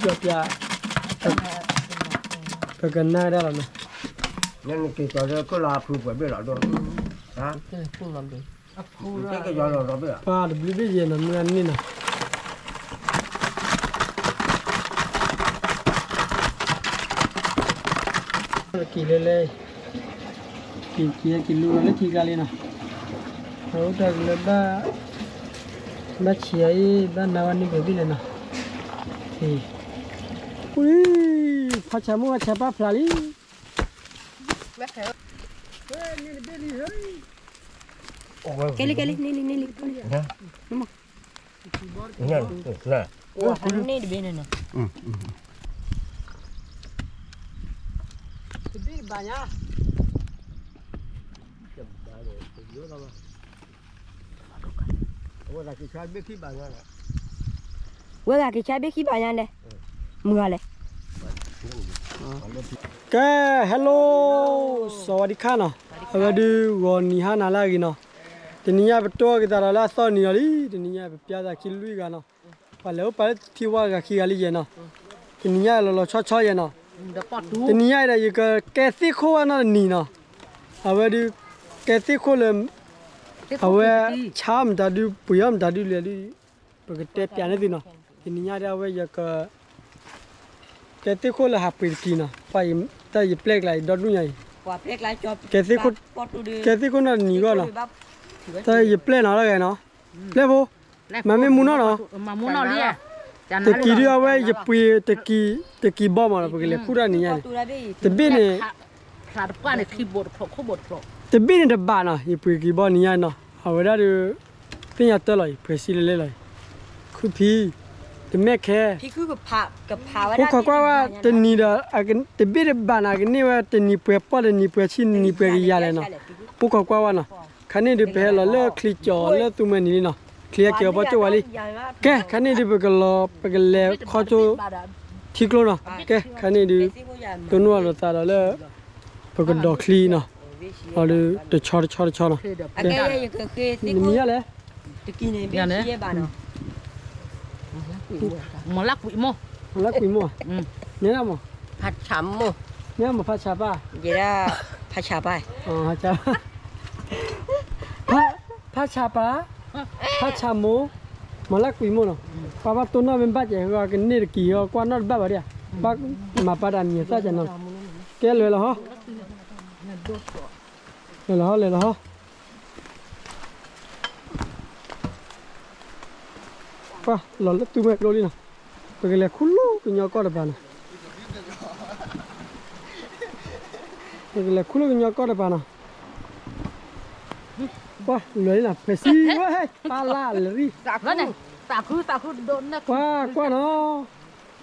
ပျီပျီ, ပကနၣ်ဒၣ်လီၤနီၤ, နက့ၤကီၤလၢခိၣ်လီၤအဖုပှဲၤဘ့ၣ်လီၤဒိၣ်, ပှၤတဘျုးဘ့ၣ်ယဲၢ်နီၤ မုၢ်အနံၣ်နီၤ. က့ၤလၢလဲ, က့ၤက့ၤက့ၤလူၤလီၤလၢခံဂၤလံနီၤ, အအိၣ်တၢ်ကလၢဘၣ်, ဘၣ်ဆံးအံၤ ဘၣ်နါဝဲန့ၣ်ကဘ့ၣ်လဲၣ်နီၤ, ဖးဆးမိၢ်ဖးဆးပၢ်ဖျါလံ, ကဲလံ ကဲလံ န့ၢ်လံ န့ၢ်လံ န့ၢ်လံ, န့ၢ်တဘ့ၣ်န့ၣ်နီၤ, တဘ့ၣ်ဘၣ်ညါ, ဝဲဂၤက့ၤဆါဘ့ၣ်ခံဘၣ်ညါ, ဝဲဂၤက့ၤဆါဘ့ၣ်ခံဘၣ်ညါလဲၣ်, မုၢ်ဂၤလဲၣ်. ကဲ hello စဝၤဒံခါနီၤ, အဝဲဒုးဂီၤနံၤဟါနၤလၢအဂ့ၤနီၤ, တနံၤညါပတိၢ်က့ၤသးဒီးလၢအသီနံၤလီၤလံ, တနံၤညါပပျၢ်သးခံလွံၢ်ဂၤနီၤ, ပှၤလဲၤအိၣ်ပာ်လၢထံဝါဂၤခံဂၤလံယဲၢ်နီၤ, တနံၤညါလီၤလီၤဆီဆီယဲၢ်နီၤ, တနံၤညါအံၤဒီး ယကကဲသ့ၣ်ခိၣ်ဝဲနီၤတနံၤနီၤ, အဝဲဒုး ကဲသ့ၣ်ခိၣ်လၢ အဝဲ ဆါမတၤဒုး ပှ့ၤအီၣ်မတၤဒုးလဲၣ်ဒုး ပကတဲပျးန့ၢ်သုနီၤ, တနံၤညါဒီးအဝဲယက ကဲသ့ၣ်ခိၣ်လၢဟးပှ့ၤတကံၤနီၤ, တၢ်ယပျဲၢ်ကျါအံၤဒီဒူၣ်ညါအံၤ, ကဲသ့ၣ်ခိၣ်နီတနံၤဂီၢ်နီၤ, တၢ်ယပျဲၢ်နီၤလၢဂၤနီၤ, ပျဲၢ်ဖိ, မၤမ့ၢ်မူနီၢ်နီၤ, တကံၤဒုးအဝဲယပှ့ၤ တကံၤဘီမးနီၤ ပကလဲၤခူၣ်တၢ်နံၤညါန့ၣ်, တဘ့ၣ်န့ၣ် တဘ့ၣ်န့ၣ်တဘးနီၤ, ယပှ့ၤက့ၤဘီနံၤညါနီၤ, အဝဲဒၣ်ဒီး သ့ၣ်ညါတၢ်လီၤအံၤ ပှဲၤစံလၢလဲၣ်လီၤအံၤ, ခုဖံ, တမဲၣ်ခဲ, အိၣ်ခိးကွၢ်ဝဲတနံၤဒီး တဘ့ၣ်တဘးနီၤ ကန့ၢ်ဝဲတနံၤပှဲၤပီၢ် တနံၤပှဲၤဆံ နံၤပှဲၤကယၤလဲၣ်နီၤ, အိၣ်ခိးကွၢ်ဝဲနီၤ, ခါန့ၣ်ဒုးပဟဲလီၤလၢချံကၠီၤလၢသူမှဲနံၤလံနီၤ, ချံအကၠီၤပီၢ်ကၠိဝဲလံ, ကဲ ခါန့ၣ်ဒုးပကလီၤ ပကလဲၤခီကၠိ ထံကျိနီၤ, ကဲ ခါန့ၣ်ဒုး တိၢ်နီၣ်လိာ်သးဒီးလၢ ပကဒီးချံနီၤ, အီၤဒုး တဆီတဆီတဆီနီၤ, နမံၤယါလဲၣ်, မလၢကွံာ်မိၢ်, မလၢကွံာ်မိၢ်, မ့ၢ်ဒၣ်မး, မ့ၢ်ဒၣ်မးဖးဆးပၢ်, ဖးဆးပၢ်, ဖးဆးပၢ်, ဖးဆးမိၢ်, မလၢကွံာ်မိၢ်နီၤ, ပှၤဘၣ်တိၢ်နီၣ်မ့ၢ်ဘၣ်ကဲး ကန့ၢ်တကံၤ ကွၢ်နီၣ်တဘၣ်ဘၣ်ဒၣ်, ဘၣ်မၤပာ်တၢ်မံၤသၣ်ကနီၤ, ကဲလဲၤလီၤဟီ, လဲၤလီၤဟီ လဲၤလီၤဟီ ပှၤလီၤလၢသူမှဲကျိလံနီၤ, ပကလဲၤခူၣ်လိကညီကီၢ်တပၤနီၤ, ပကလဲၤခူၣ်လိကညီကီၢ်တပၤနီၤ, ပှၤလီၤလံနီၤ ဖဲစံဝဲ ပၢ်လၢလရံၣ်, ပှၤကွၢ်နီၤ, တနံၤ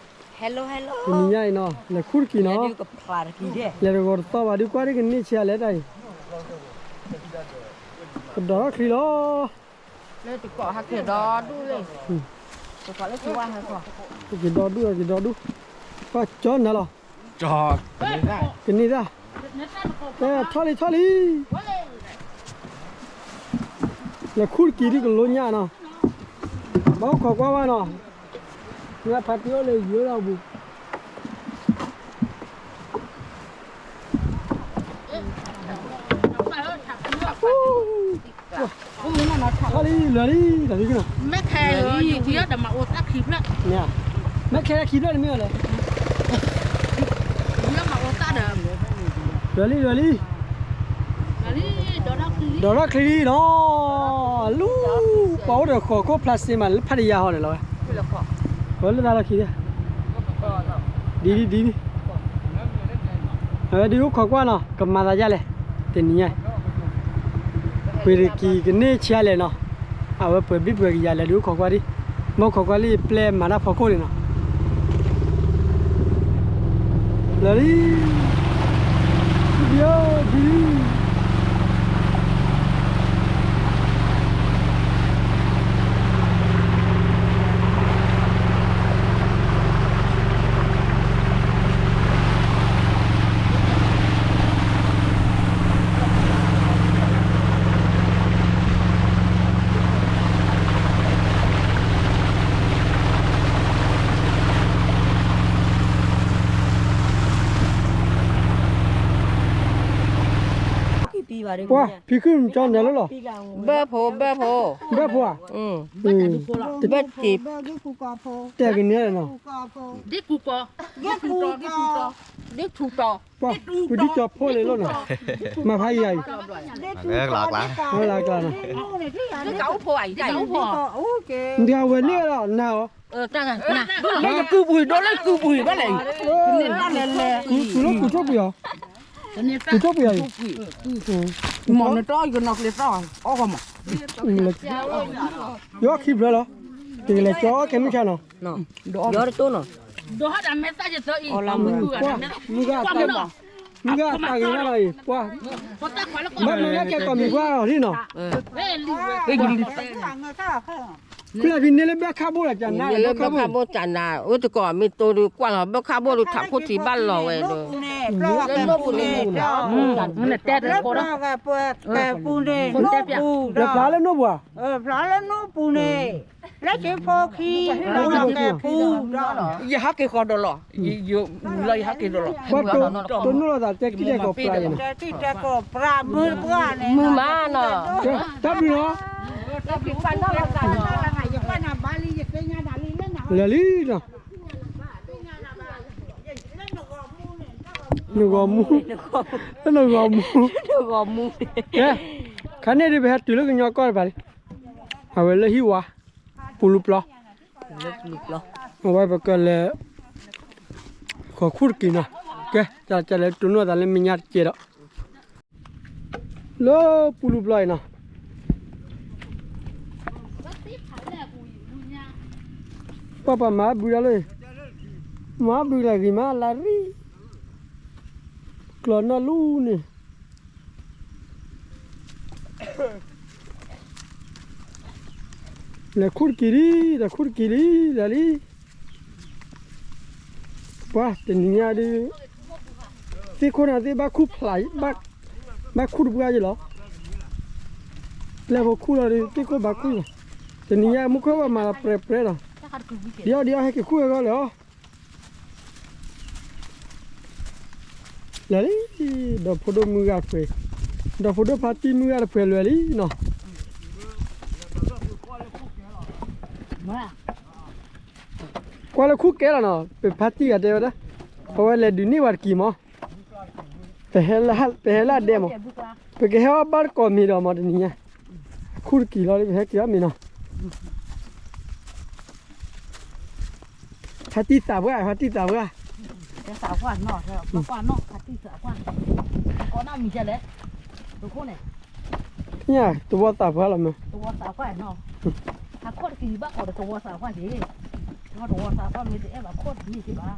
ညါအံၤနီၤ လဲၤခူၣ်တကံၤနီၤ, လဲၤတဂီၤတသီဘၣ်ဒုးကွၢ်ဒ်ကန့ၢ်ဆံးအါလဲၣ်တၢ်အံၤ, ကဒီးထီၣ်ချံလီၤ, ကက့ၤဒီဒူၣ်ကက့ၤဒီဒူၣ်, ပှၤကၠီနၤလီၤ, ကန့ၢ်တၢ်, ကဲထီၣ်လံထီၣ်လံ, လဲၤခူၣ်တကံၤဒ်ကလိညါနီၤ, ဘၣ်အိၣ်ခိးကွၢ်ဝဲနီၤ, ညါဖးတံၢ်အိၣ်လၢယိၤလီၤအပူၤ ထီၣ်လံလၢာ်လံ, တၢ်ဖံးကနီၤ, မ့ၢ်ခဲ, မ့ၢ်ခဲလၢခံဖျၢၣ်န့ၣ်မ့ၢ်လဲၣ်, လၢာ်လံလၢာ်လံ, ဒီးထီၣ်ချံလံနီၤ, လူ, ပှၤအိၣ်ဒီးဃီၤခိၣ်ဖျါစ့မးလၢဖးတယါဟီန့ၣ်လီၤ, ဝဲလၢတၢ်လီၢ်ခံ, ဒ်ဒ်ဒ်ဒ်, အဝဲဒုးအိၣ်ခိးကွၢ်နီၤ ကမၤသးဒ်လဲၣ်, တနံၤညါ ပှ့ၤတကံၤကန့ၢ်ဆံးအါလဲၣ်နီၤ, အဝဲပှဲၤဘံၣ်ပှဲၤကယၤလဲၣ်ဒုးအိၣ်ခိးကွၢ်ဒံး, မ့ၢ်အိၣ်ခိးကွၢ်လၢယပျဲၢ်မၤတၢ်ဖီခိၣ်န့ၣ်နီၤ, လၢာ်လံ, ဒ်ဧၢ, ဒ်လံ. ပှၤ ဖံခုၣ်ကၠီနၤလၢလီၤ, ဘၢၣ်ဖိ ဘၢၣ်ဖိ, ဘၢၣ်ဖိဧါ, ဘၢၣ်, တဲကန့ၣ်နီၤ, ဒ့ၣ်ကူတီၤ, ပှၤ ပဒံၣ်ကၠီဖိလ့ၤလိၣ်နီၤ, မၤဖးယၤအံၤ, လၢကျါ, မ့ၢ်အဝဲန့ၣ်လီၤ နၤအီၤ, လၢကူပူၤ ဒိလၢကူပူၤဘၣ်လဲၣ်, ကူလၢကူထိၣ်ပှံၤအီၤ, ကူထိၣ်ပှံၤအီၤအံၤ, မ့ၢ်နတီယကနီၤကျဲသီအီၣ်ဂီၢ်မး, ယီခံဖျၢၣ်လီၤ, ယကလဲၤကၠီအီၣ်ကဲမုၢ်ဆါနီၤ, ယီတတိၢ်နီၤ, မုၢ်ဂၤတၢ်ဂ့ၤမးလီၤအံၤ, ပှၤ, ဘၣ်မနုၤကဲကိးမံၤပှၢ်အီၤလံနီၤ, ဖုလၢဖံန့ၣ်လၢဘၢၣ်ခၣ်ဘိလီၤ ကနၤလၢဘၢၣ်ခၣ်ဘိ, ကနၤ အိၣ်တကိးမ့ၢ်တိၢ်ဒုးကွၢ်လီၤ ဘၢ�်ခၣ်ဘိဒုးထးခိၣ်ထံးဘၣ်လီၤဝဲဒီး, လၢနိၣ်ပူၤန့ၣ်, တဲတခိးဒီး, ဖျါလၢနိၣ်ပူၤဧါ, ဖျါလၢနိၣ်ပူၤန့ၣ်, လၢက့ၤဖိခံ, ယဟးက့ၤဃီဒီးလီၤ, လၢယဟးက့ၤဒီးလီၤ, တိၢ်နီၣ်လိာ်သးတဲကံၢ်တဲကိးပှၤ, မုၢ်မးနီၤ, တၢ်ဘျုးနီၤ, လဲၤလံနီၤ, နဂီၤမူ, နဂီၤမူ, ကဲ, ခါန့ၣ်ဒုးပဟဲတုၤလၢကညီကီၢ်တပၤလံ, အဝဲလၢဟံၣ်ဝါ, ပူလူပျီ, အဝဲပကလဲၤ, ဃီၤခူၣ်တက့ၢ်နီၤ, ကဲ, ကလဲၤတိၢ်နီၣ်သးလၢမဲာ်ညါတကဲဒီး, လၢပူလူပျီအံၤနီၤ, ပှၤပှၤမၤဘုဒၣ်လၢ, မၤဘုလၢဂံၢ်မးလၢရံ, ကျီၢ်နီၢ်လူန့ၣ် လဲၤခူၣ်တက့ၢ်လံ, လဲၤခူၣ်တက့ၢ်လံ, လဲၤလံ, ပှၤတနံၤညါဒုး, သ့ၣ်ခိၣ်န့ၣ်သ့ၣ်ဘၣ်ခူၣ်ဖျါ, ဘၣ်ခူၣ်တပှၢ်ယလီၤ, ပျဲၢ်ဖိခူၣ်လီၤဒုး သ့ၣ်ခိၣ်ဘၣ်ခူၣ်လီၤ, တနံၤညါမူခိၣ်ဘၣ်မၤလီၤပြဲပြဲလီၤ, ဒ်အီၣ်ဒ်အီၣ်ဟဲက့ၤခူၣ်ဝဲဂီၢ်လဲၣ်အီၤ လဲၤလံ, ဒီဖိဒိၣ်မုၢ်ဂၤတဖျၢၣ်, ဒီဖိဒိၣ်ဖါတံၢ်မုၢ်ဂၤတဖျၢၣ်လဲၤလံနီၤ, ကွၢ်လၢခူၣ်ကဲလီၤနီၤ, ပဖါတံၢ်ဂၤတဲဝဲဒၣ်, အဝဲလဲၤဒုးန့ၢ်ဝဲတက့ၢ်မး, ပဟဲလၢအဒဲမး, ပကဟဲအီၣ်ဘၣ်တကိးမ့ၤဒီးမးတနံၤညါ, ခူၣ်တက့ၢ်လီၤ ပဟဲက့ၤအီၣ်မ့ၤနီၤ ဖါတံၢ်သးပှၢ် ဖါတံၢ်သးပှၢ်, သးပှၢ်နီၢ်, သးပှၢ်နီၢ် ဖါတံၢ်သးပှၢ်, ကိးနီၢ်မံၤလဲၣ်, တခိၣ်န့ၣ်, သဝီသးပှၢ်လီၤမး, သဝီသးပှၢ်နီၢ်, ဟးခိၣ်တက့ၢ်ဘၣ်ကိးဒီးသဝီသးပှၢ်က့ၤ, သဝီသးပှၢ်မ့ၢ်တအဲၣ်ဘၣ်ခိၣ်တမ့ၢ်က့ၤဘၣ်,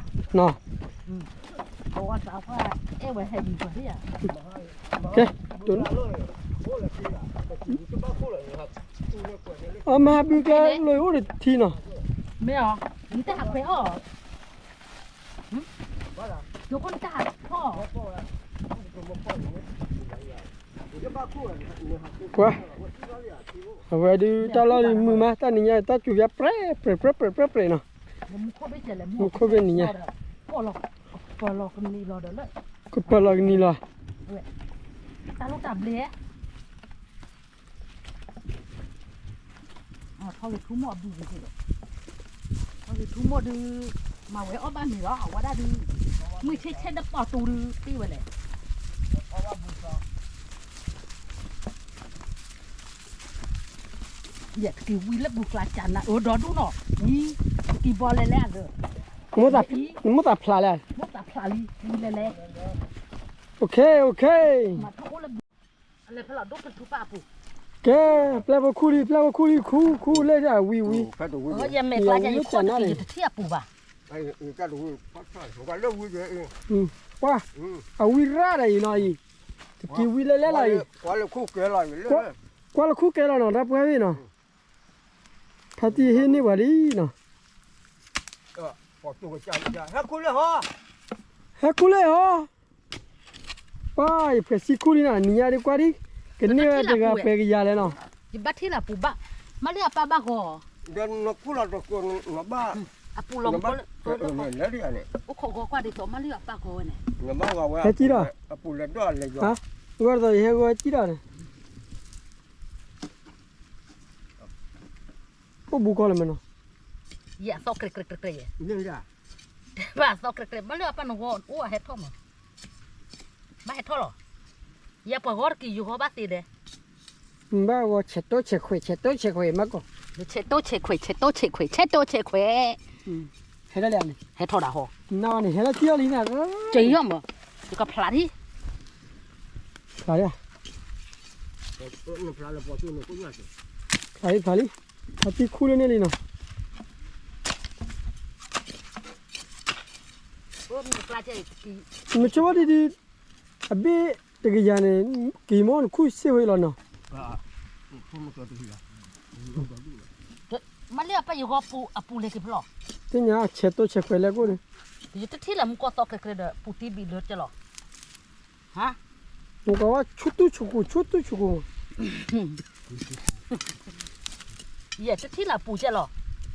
သဝီသးပှၢ်အဲၣ်ဝဲဟဲမံၤပှၤဒ်ယၤ, ကဲ, အမၤဘုကဲ လၢအိၣ်ဒီးထံနီၤ, မ့ၢ်အီၤ, နတၢ်ဟးခွဲးအီၣ်, ယိၤခိၣ်နတၢ်ဟးဖီၣ်, ပှၤ, အဝဲဒုးတၢ်လီၢ်ဒုးမုာ်မး တၢ်နံၤညါတၢ်စူၤယါပြဲၣ်ပြဲၣ်ပြဲၣ်ပြဲၣ်နီၤ, မူခိၣ်ဘ့ၣ်နံၤညါ, ကပၢၤလီၤကနံၤလီၤ, တၢ်လိၣ်တၢ်ဘျဲ ထီၣ်ဂ့ၤထူမိၣ်အဘုဂ့ၤ, ထီၣ်ဂ့ၤထူမိၣ်ဒုး, မၤဝဲအီၣ်ဘၣ်မ့ၤလီၤ အဝဲဒၣ်ဒုး, မုၢ်ဆ့ဆ့တပီၢ်တူဒုးတ့ၢ်ဝဲလဲၣ်, ယက့ၤဝံလၢပူၤကျါကၢ်နၤအၢဒီဒူၣ်နီၤ, အံၤ, က့ၤဘီလဲၤလဲၣ်အဂၤ, မိၣ်သးဖျါလဲၣ်, မိၣ်သးဖျါလံ ဝံလဲၤလဲၣ်, အိၣ်ခ့ အိၣ်ခ့, ကဲ, ပျဲၢ်ဖိခူၣ်လံ ပျဲၢ်ဖိခူၣ်လံ ခူၣ်ခူၣ်လၢ ဝံဝံ, ယမဲာ်ကျါယၤ ယခိၣ်တထံၣ်အပူၤဘၣ်, ပှၤ, အဝံရၣ်ဒီးအံၤနီၤအံၤ, တက့ၤဝံလဲၤလဲၤလီၤအံၤ, ကွၢ်လၢခူၣ်ကဲလီၤနီၤ တၢ်ပှဲၤဝံၤနီၤ, ဖါတံၢ်ဟ့ၣ်န့ၢ်ပှၤလံနီၤ, ဟဲခူၣ်လဲၣ်ဟီ, ပှၤ, ယဖှဲးဆံခူၣ်လံနီၤ နံၤညါဒ်ကွၢ်ဒ်, ကန့ၢ်ဝဲတဂၤပှဲၤကယၤလဲၣ်နီၤ, ယဘၣ်ထံၣ်လၢအပူၤဘၣ်, မၤလၢအပၢ်ဘၣ်ဂီၤ, အပူၤလီၤ, အိၣ်ခိးဂီၤကွၢ်ဒ်သိးမၤလၢအပၢ်ဂီၤဝဲန့ၣ်, ဟဲကံဒီး, အပူၤလဲၤဒီးလဲၤယီၤ, ဟါ, ဂီၢ်တသီယဟဲဂီၤစံၣ်တၢ်န့ၣ်, အိၣ်ဘူးကီလၢမနီၤ, ယဲအသီကြဲကြဲကြဲကြဲယဲ, ဘၣ်အသီကြဲကြဲ ဘၣ်လၢအပၢ်နဂီၢ်အိၣ်အဟဲထီၣ်မး, ဘၣ်ဟဲထီၣ်လီၤ, ယဲပှၤဂီၢ်တက့ၤယဂီၢ်ဘၣ်သ့ဒီး, ဘၣ်ဂီၤဆဲးတိဆဲးခွဲး ဆဲးတိဆဲးခွဲးမးကီး, ဆဲးတိဆဲးခွဲး ဆဲးတိဆဲးခွဲး ဆဲးတိဆဲးခွဲး, ဟဲထီၣ်လံန့ၣ်, ဟဲထီၣ်ဒၣ်ဟီ, နန့ၣ် ဟဲထီၣ်စံၣ်လီၤလံန့ၣ်, ကယီၢ်မး, ယကဖျးထံ, ဖျးလံ, ဖျးလံ, ဖျးလံ, ဖျးထံခူၣ်လၢန့ၣ်လံနီၤ, မ့ၢ်ဆိဝဲဒ်ဒ်, အဘ့ၣ်တကယၤန့ၣ်, က့ၤမ့ၢ်နခူၣ်စ့ၢ်ဝဲလီၤနီၤ, မ့ၢ်လၢအပၢ်ယဂီၢ်ပူၤအပူၤလဲၤက့ၤဖဲလဲၣ်, သ့ၣ်ညါဆဲးတိဆဲးခွဲးလဲၤကိၣ်န့ၣ်, ယတထံၣ်လၢမူကီၢ်သီကြဲကြဲဒီး ပူၤတံၢ်ဘံးလၢကလီၤ, မူကီၢ်ဝဲဆူတူၢ်ဆူၣ်ကိၣ် ဆူတူၢ်ဆူၣ်ကိၣ်, ယဲတထံၣ်လၢပူၤကလီၤ,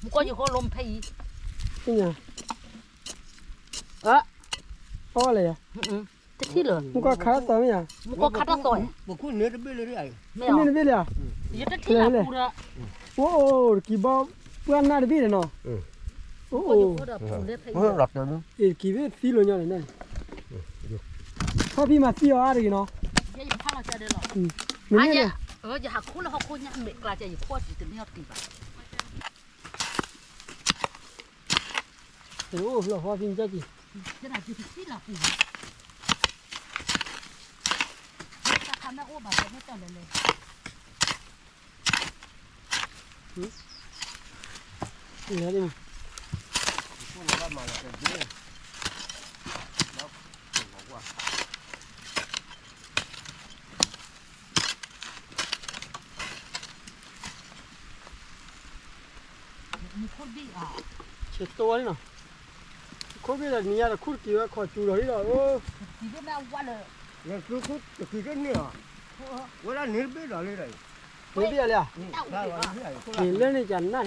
မူကီၢ်ယဂီၢ်လိမ့ၢ်ဖဲအံၤ, သ့ၣ်ညါ, အီၣ်လဲၣ်ယၤ, တထံၣ်လၢ, မူကီၢ်ခါတၢ်သီမ့ၢ်ယၤ, မူကီၢ်ခါတၢ်သီ, မ့ၢ်န့ၣ်တဘ့ၣ်လံဧါ, ယတထံၣ်လၢပူၤဒီး, အိၣ်အိၣ်တကံဘီ, ပှၢ်နၢ်တဘ့ၣ်န့ၣ်နီၤ, အိၣ်အိၣ်, တကံဘ့ၣ်သံလိာ်ညီန့ၣ်, ဖီဖံမၤသံအီၤအါတဂ့ၤနီၤ, မ့ၢ်န့ၣ်, ယဟးခိၣ်လၢဟီၣ်ခိၣ်ညါ မ့ၢ်ကျါကဲ ယခိၣ်စံးတန့ၢ်အီၤတကံဘၣ်, တအိၣ်ဖျီဖီဖံကၠီကံ, ယတထံၣ်လၢပူၤ, တၢ်ခါမ့ၢ်အိၣ်ဘၣ်တမ့ၢ်တၢ်လဲၤလဲၤ ဆဲးတိဝဲလံနီၤ, ခိၣ်ဘ့ၣ်ဒီးနံၤညါဒီးခူၣ်တက့ၤဝဲခီၣ်စူၤဒီးလံဒီး, တကံဘ့ၣ်မ့ၢ်ဝဲလၢ, တကံတန့ၢ်အီၤ, ဝဲဒၣ်န့ၣ်တဘ့ၣ်ဒီးလံဒီး, န့ၢ်ဘ့ၣ်အီၤလံဧါ, လၢန့ၣ်ကနၣ်န့ၣ်,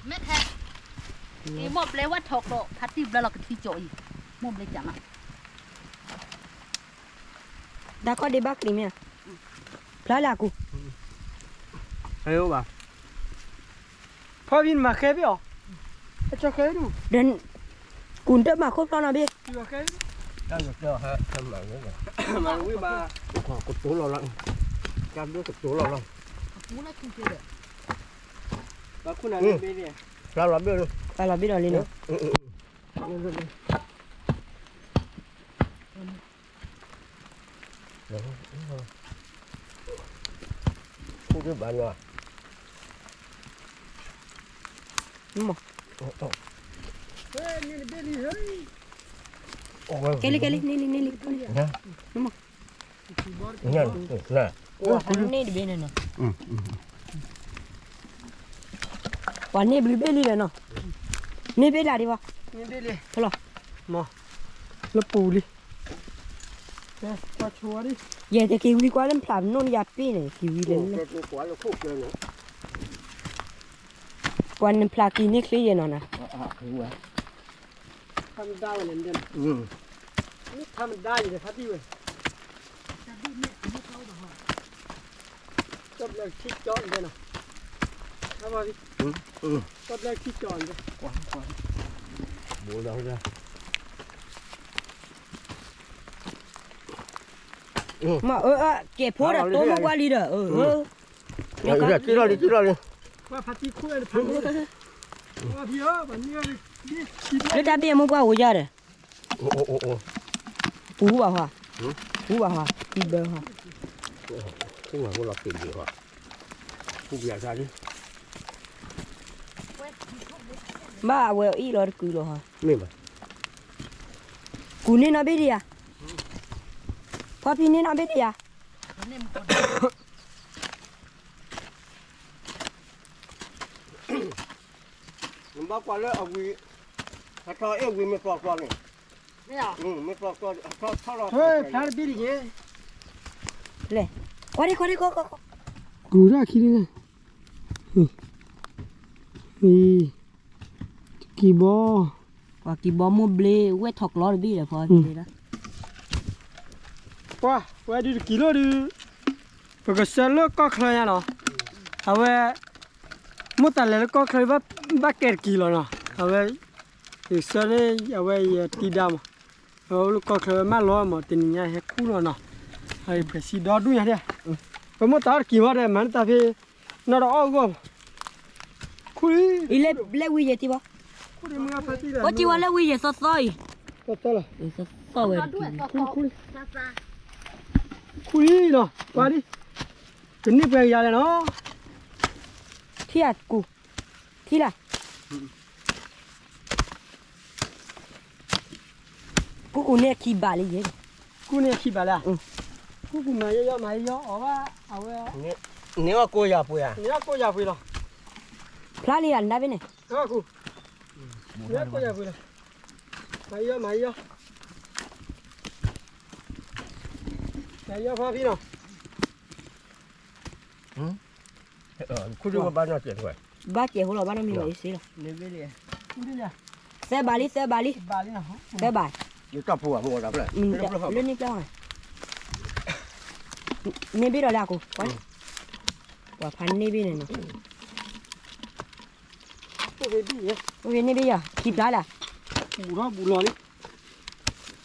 မ့ၢ်ခဲ, အံၤမိၢ်ဘျဲဝဲထီၣ်ကျိး ဖါတံၢ်ဘျၢလီၤကထံကၠိအံၤ, မိၢ်ဘျဲကၢ်မး တၢ်ခီၣ်ဒ့ဘၣ်ကလံၤမ့ၢ်ဧါ, ဖျါလၢအကူ, ဟဲအိၣ်ဘၣ်, ဖီဖံနမၤဃဲဘ့ၣ်အီၤ, အကၠီဃဲဒူၣ်, ဒီး, ကူၣ်တၢ်မၤခိၣ်ဖျီနီၤဘ့ၣ်, မၤဝံၤဘၣ်, ကတိၤလီၤလီၤ, ကတိၤလီၤလီၤ, ဖျါလီၤဘ့ၣ်, ဖျါလီၤဘ့ၣ်လီၤလံနီၤ ကဲလံ ကဲလံ န့ၢ်လံ န့ၢ်လံ မ့ၢ်, န့ၢ်တဘ့ၣ်န့ၣ်နီၤ, ပှၤန့ၢ်ဘျုးဘ့ၣ်လံဒီးနီၤ, န့ၢ်ဘ့ၣ်လၢဒံးဘၣ်, ဖဲလီၤ, လၢပူၤလံ, ယဲတက့ၤဝံၤကွၢ်လၢဖျးပနိၣ်ယၤပ့ၢ်န့ၣ် က့ၤဝံၤလၢ, ပှၤနဖျးက့ၤန့ၢ်ချ့ယဲနီၤနၤ, ထမဒါဝဲလဲၣ်, မ့ၢ်ထမဒါယဲဒီးဖါတံၢ်ဝဲ, ကဘျၢထံကၠီအံၤနီၤ, ကဘျၢထံကၠီအံၤ, မ့ၢ်အၢ ကဲၤဖိဒီးတိၢ်မ့ၢ်ကွၢ်လံဒီး, လၢတၢ်ဘ့ၣ်မ့ၢ်ကွၢ်ဝဲယၤဒီး, ပူၤဘၣ်ဟါ, ပူၤဘၣ်ဟါ, ပူၤဘၣ်ဟါ, ဘၣ်အဝဲအံၣ်လီၤတကုာ်လီၤဟါ, ကူၣ်န့ၢ်နီၢ်ဘ့ၣ်ဒံးယၤ, ဖီဖံန့ၢ်နီၢ်ဘ့ၣ်ဒံးယၤ နဘၣ်ကွၢ်လၢအဝံၤ, ဟဲထီၣ်အဲၣ်ဝံၤမ့ၢ်ကျီကျီန့ၣ်, မ့ၢ်ကျီကျီ, ဖျါတဘ့ၣ်လံက့ၤ, လဲၤ, ကွၢ်ဒံး ကွၢ်ဒံး ကွၢ် ကွၢ် ကွၢ်, ကူၣ်ဒၣ်ခံဒံးန့ၣ်, အံၤ, တက ကံၢ်ဘီ, ပှၤကံၢ်ဘီမိၢ်ဘျ့ဝဲထီၣ်ကျီတဘ့ၣ်ဒီးဖီလီၤ, ပှၤဝဲဒုးတကံၢ်လိၣ်ဒုး, ပကဆှၢလၢကီၢ်ချၢညါနီၤ, အဝဲ, မိၢ်သးလဲၤလၢကီၢ်ချၢဘၣ်ကဲတကံၢ်လီၤနီၤ, အဝဲ, ယဆှၢန့ၢ်အဝဲယတံၤဒါမး, အဝဲလၢကီၢ်ချၢမၢလီၤမး တနံၤညါဟဲခူၣ်လီၤနီၤ, ဖဲဆံဒီဒူၣ်ညါဒၣ်, ပမိၢ်သးအီၣ်တကံၢ်ဘီဒီး မၤန့ၢ်တၢ်ဖဲ, နီၢ်ဒီးအီၣ်ဂီၢ်, ခူၣ်လံ, လၢဝံၤယဲၢ်တံၢ်ဘီ, အိၣ်တံၢ်ဝဲလၢဝံၤယဲၢ်သီသီအံၤ, သီသီလီၤ, သီသီဝဲတကံၢ်, ခူၣ်လံနီၤ, ပှၤလံ, ကန့ၢ်ပှဲၤကယၤလဲၣ်နီၤ, ထံၣ်အကူၣ်, ထံၣ်လၢ ကူကူန့ၢ်ခံဘးလံယဲ, ကူန့ၢ်ခံဘးလံ, ကူကူမၤယီယီမၤယီယီအီၤဘၣ်, အဝဲ, န့ၢ်အီၣ်ကိးယၤပှ့ၤဧါ, န့ၢ်အီၣ်ကိးယၤပှ့ၤလီၤ, ဖျါလံဧါနဒါဘ့ၣ်န့ၣ်, ကူ, န့ၢ်အီၣ်ကိးယၤပှ့ၤလီၤ, မၤယီယီမၤယီယီ, မၤယီယီဖီဖံနီၤ ဘၣ်စဲးဖိလီၤ ဘ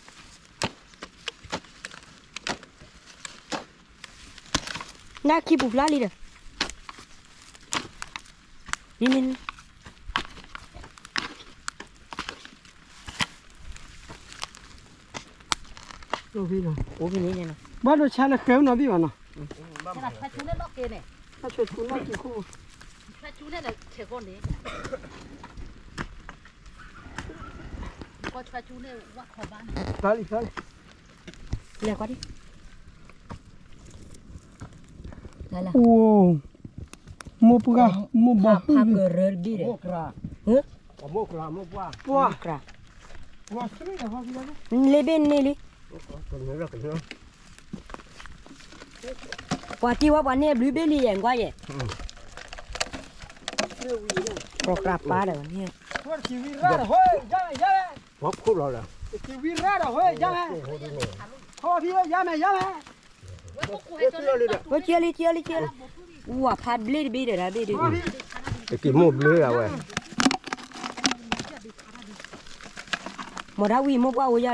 ၣ်နီတမံၤဘၣ်အံၤစ့လီၤ, သၢဘးလံ သၢဘးလံ, သၢဘး, လၢန့ၣ်ပျဲၢ်, န့ၢ်ဘ့ၣ်ဒီးလၢအကိး, ပှၤဖးန့ၢ်ဘ့ၣ်န့ၣ်နီၤ, န့ၢ်ဘ့ၣ်ယၤ ခံဖျါလၢ, နခံပူၤဖျါလံဒီး, ဘၣ်ဒိဆါလၢဃဲနီၤဘ့ၣ်ဘၣ်နီၤ, လဲၤကွၢ်ဒံး, မိၢ်ပှၢ်, မိၢ်ဘီဟုၣ်, မိၢ်ကြၢး, မိၢ်ကြၢး, လ့ဘ့ၣ်န့ၢ်လံ, ပှၤတံၢ်ဝဲပှၤန့ၢ်ဘျုးဘ့ၣ်လံယဲၢ်ကွၢ်ယဲၢ်, ပှၤကြၢးပာ်ဒီးန့ၣ်, ဝဲကလံ, ဝဲကလံ, ဝဲဖးဘျ့တဘ့ၣ်ဒီးတၢ်ဘ့ၣ်ဒုး, တက့ၤမိၢ်ဘျ့ဒၣ်ဝဲ, မ့ၢ်ဒၣ်ဝံၤမိၢ်ပှၢ်အိၣ်ယၤ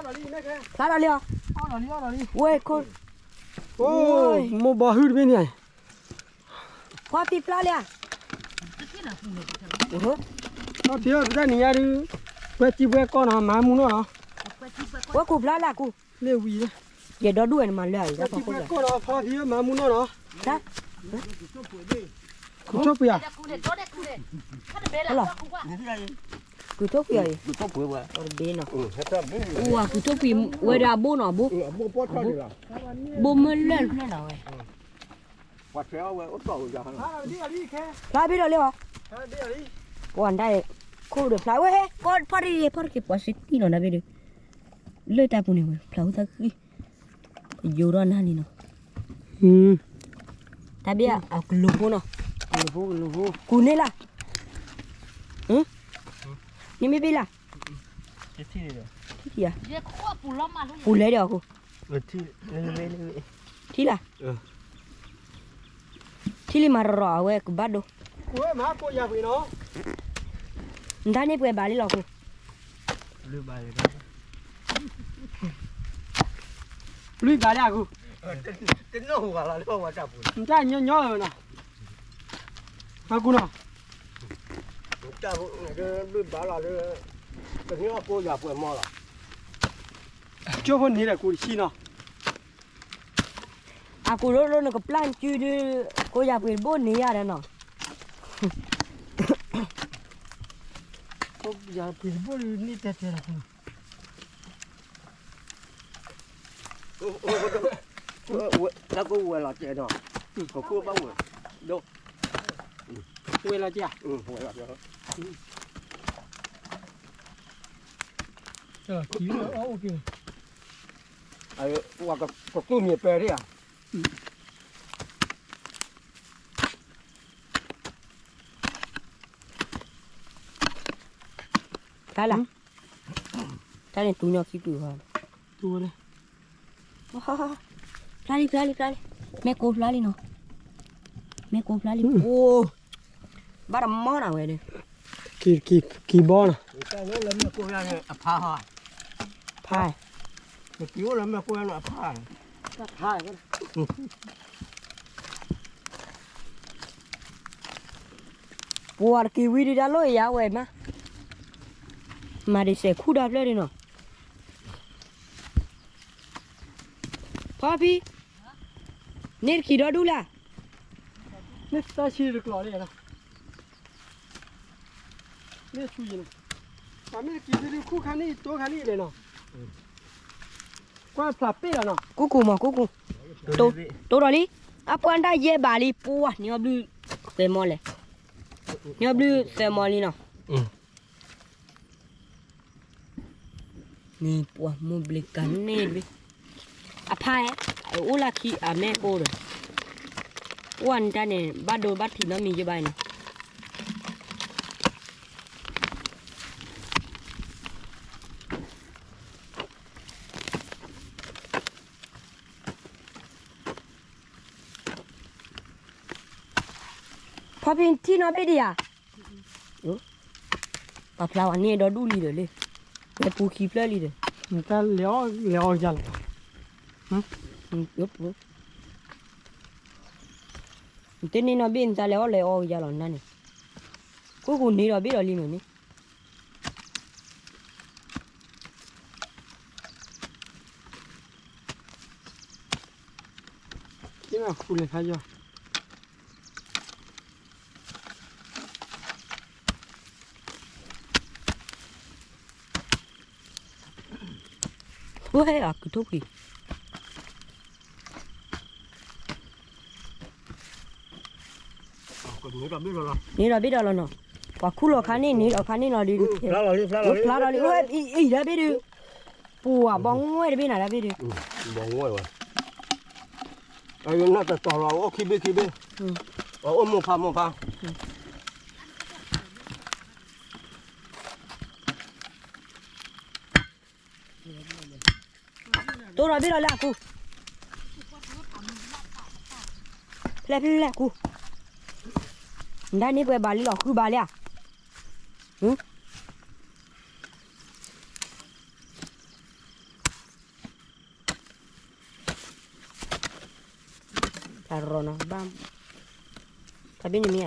ဒီးသီသီဒီး, ဖျါဒီးလံအီၤ, ဝဲခိၣ်, မိၢ်ဘီဟုၣ်တဘ့ၣ်န့ၣ်, ဖီဖံဖျါလံဧါ, ဖီဖံတနံၤညါဒုး, ဝဲစံးဘှဲကီၢ်နီၤ မၤမူနီၢ်နီၤ, ဝဲကူၣ်ဖျါလၢအကူၣ်, လၢဝံၤ, ယဲၢ်ဒီဒူၣ်ဝဲနမၤလၢအံၤ, ဝဲစံးဘှဲကီၢ်နီၤ ဖီဖံမၤမူနီၢ်နီၤ, ကူၣ်ထိၣ်ပှ့ၤဧါ, ကူၣ်ထိၣ်ပှ့ၤအံၤ, တဘ့ၣ်နီၤ, ကူၣ်ထိၣ်ပှ့ၤဝဲဒီးအဘိနီၤ, အဘိ, ဘိမ့ၢ်လၢာ်ဖျၢၣ်နီၤဝဲ ဖျါဘ့ၣ်ဒီးလံအီၤ, ပှၤဒၣ်, ခိၣ်ဒီးဖျါဝဲ, ဖီတက့ၤ ဖီတက့ၤ ပှၤစ့တံၢ်နီၤ တၢ်ဘ့ၣ်ဒီး, လၢတၢ်ပူၤန့ၣ်ဝဲ ဖျါဝဲသၣ်ဃံ, ကယိၤထီၣ်နၤလံနီၤ, တၢ်ဘ့ၣ်အကလူၤဖိနီၤ, ကူၤန့ၢ်လၢ်, န့ၣ်မ့ၢ်ဘ့ၣ်လၢ်, ပူၤလဲၤဒီးအဃိ, ထံၣ်လၢ် ထံၣ်လံမၤရီၤအဝဲကဘၣ်ဒိ, နတၢ်န့ၢ်ပှဲၤဘၣ်လံလီၤအဃိ, လွံၢ်ဘၣ်လံအဃိ, နတၢ်ညီညီလီၤနီၤ, အဃိနီၤ, လွံၢ်ဘၣ်လီၤလၢ, ကန့ၢ်အကိးယၤပှဲၤမီလီၤ, ကၠိဖိန့ၣ်ဒီးကူၤတဆံနီၤ အကူၤဒိၣ်ဒိၣ်နကပျၢ်စုဒုး, ကိးယၤပှ့ၤတဘိန့ၣ်ယၤဒီးနီၤ, ကိးယၤပှ့ၤတဘိန့ၣ်တဲတဲလီၤ, တၢ်ကိးဝဲလီၤတဲနီၤ, ကခိၣ်ဘၣ်ဝဲ, ဒိၣ်, ဝဲလီၤတဲ, ဝဲလီၤတဲ, ကီအိၣ်က့ၤ, ကတူၢ်မံၤပဲဒၣ်ဧါ. ဖျါလၢ်, တၢ်န့ၣ်တူညီခံတုၤဃီ, တူဝဲလၢ, ဖျါလံ ဖျါလံ ဖျါလံ, မ့ၢ်ကိၢ်ဖျါလံနီၤ, မ့ၢ်ကိၢ်ဖျါလံ, အိၣ်, ဘၣ်တမီၢ်နၤဝဲဒီး, ကံဘီနီၤ, ဖါ, ပှၤတက့ၤဝံၤဒုးတၢ်လိၣ်ယၤဝဲမး, မၤဒ်စဲးခူၣ်ဒီဖျၢၣ်ဒုးနီၤ, ဖီဖံ, န့ၣ်တကံၢ်ဒီဒူၣ်လၢ်, န့ၣ်တၢ်ဆံတကျိၤလံနီၤ, န့ၣ်ဆူယံၤနီၤ, ပှၤမ့ၢ်တကံၢ်ဒုဒုခူၣ်ခါန့ၣ် တိခါန့ၣ်လဲၣ်နီၤ, ကွၢ်ဖျါပ့ၢ်လီၤနီၤ, ကူကူမး ကူကူ, တိဒီးလံ, အပှၢ်တၢ်ယဲၢ်ဘးလံ ပှၤန့ၢ်အီၣ်ဘျုး, သၢမီၢ်လဲၣ်, န့ၢ်အီၣ်ဘျုးသၢမီၢ်လံနီၤ. န့ၣ်ပှၤမိၢ်ဘျ့ကၤန့ၣ်တဘ့ၣ်, အဖါ, အိၣ်လၢခံအမဲာ်အိၣ်ဒီး, အိၣ်ဝဲန့ၣ်တၢ်န့ၣ် ဘၣ်ဒိဘၣ်ထံးနီတမံၤယဘၣ်နီၤ. ဖီဖံထံၣ်နီၣ်ဘ့ၣ်ဒံးဧါ, ပာ်ဖျါဝဲန့ၢ်ဒီဒူၣ်လံဒီးလံ, ဝဲပူၤခံဖျၢၣ်လံဒီး, နတၢ်လဲၤအီၣ်လဲၤအီၣ်ကယါလီၤ, နတန့ၢ်နီၣ်ဘ့ၣ်နတၢ်လဲၤအီၣ်လဲၤအီၣ်ကယါလီၤနၤန့ၣ်, ခိၣ်ကိၢ်န့ၢ်ဒီးဘ့ၣ်ဒီးလံမ့ၢ်န့ၣ် ဃူလဲၤခါယီၤ, ဝဲအကထိၣ်ဖှံ, န့ၣ်ဒီးဘ့ၣ်ဒီးလီၤနီၤ, ပှၤခူၣ်လီၤခါန့ၣ် န့ၣ်ဒီးခါန့ၣ်လီၤဒုး, ဖျါလီၤလံ, အံၤဒီးဘ့ၣ်ဒုး, ပူၤဘီငွဲၣ်တဘ့ၣ်နၤဒီးဘ့ၣ်ဒုး, ဘီငွဲၣ်ဝဲ, အနၢ်တတီၤလီၤ အအိၣ်ခံဘ့ၣ်ခံဘ့ၣ်, အအိၣ်မိၢ်ဖးမိၢ်ဖး တိၢ်ဒီးဘ့ၣ်ဒီးလၢအကူ, ဖျဲၣ်ဖျဲၣ်ဖျဲၣ်ကူ, နဒၣ်န့ၢ်ပှဲၤဘၣ်လံလီၤ ဃုဘၣ်လံဧါ, တၢ်ရီနီၤ,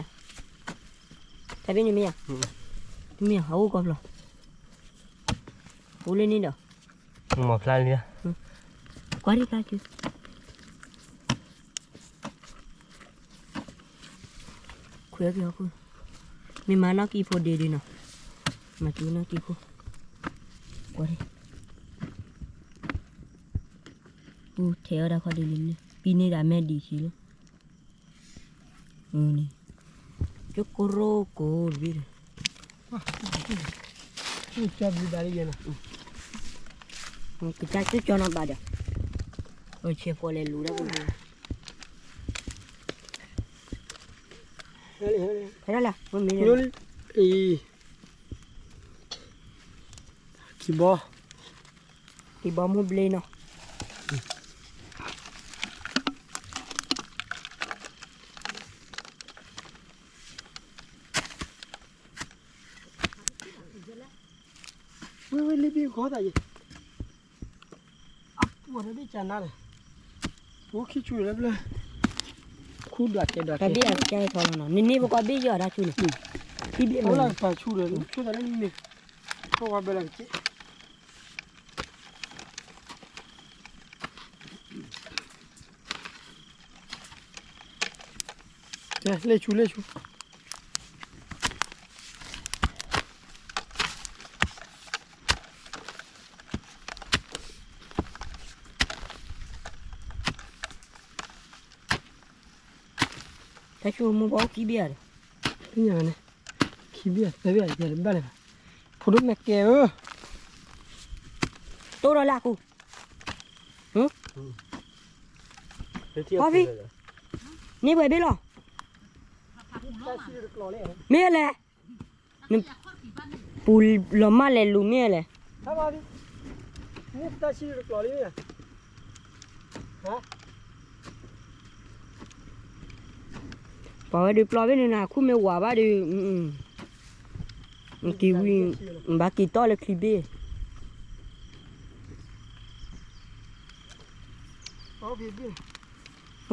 တၢ်ဘ့ၣ်န့ၣ်မ့ၢ်ဧါ, တၢ်ဘ့ၣ်န့ၣ်မ့ၢ်ဧါ, မ့ၢ်ဧါ အအိၣ်ကီၢ်ဖျီ, အိၣ်လၢန့ၣ်ဒီး, မၤဖျါလံ, ကွၢ်ဒံးဖျါက့ၤ ခွဲးက့ၤအီၤခိၣ်, မ့ၢ်မၤနီၣ်ကံၢ်ဖိဒ့ဒ့နီၤ, မၤက့ၤနီၣ်ကံၢ်ခိၣ်, ကွၢ်, ပူထဲအီၣ်ဒၣ်ခီဒ့လံန့ၣ် ပံန့ၢ်ဒၣ်မဲာ်ဒံးဆံးလီၤ, န့ၣ်, ကၠိကိရိကိၣ်တဘ့ၣ်ဒီး, ကၠိကၠီဘျုးဘၣ်လံယဲနီၤ, ကစၢ်ကၠိကၠီနီၤဘၣ်ဒီး, ဆဲးဖီလဲၤလူၤဒၣ်ပူၤ ဖဲဒၣ်လၢ, အံၤ, ခံဘီ, ခံဘီမုၢ်ဘျ့နီၤ, ဝဲဝဲလ့ဘ့ၣ်ဂီၤသးယဲ, အပူၤတဘ့ၣ်ကနါလဲၣ်, အိၣ်ခံဆူလၢဘျၢ, ခူဒွးကဲဒွးကဲ, တဘ့ၣ်အကဲထီလီၤနီၤ, နန့ၢ်ပကီၢ်ဘ့ၣ်ယီၤတၢ်ဆူန့ၣ်, ခံဘ့ၣ်မး, အိၣ်လၢပာ်ဆူဒီး ဆိသးလၢနမ့ၢ်, ဆိဝဲဘဲလၢက့ လဲၤဆူလဲၤဆူ, တၢ်ဆူမူဘီခံဘ့ၣ်ဧါဒီး, ခံဘ့ၣ်သၢဘ့ၣ်ယဲတဘၣ်လၢၤဘၣ်, ဖိဒိၣ်မဲာ်ကဲဧၢ, တိၢ်ဒီးလၢအကူ, ဖီဖံ, န့ၢ်ပှဲၤဘ့ၣ်လီၤ, မ့ၢ်လဲၣ်, ပူၤလီၤမၢ်လဲၤလူၤမ့ၢ်လဲၣ်. ပှၤဝဲဒုးပျီဘ့ၣ်န့ၣ် နခူၣ်မ့ၢ်ဝးဘၣ်ဒီး က့ၤဝံၤ ဘၣ်က့ၤတီၢ်လၢချံဘ့ၣ်. န့ၣ်ဘ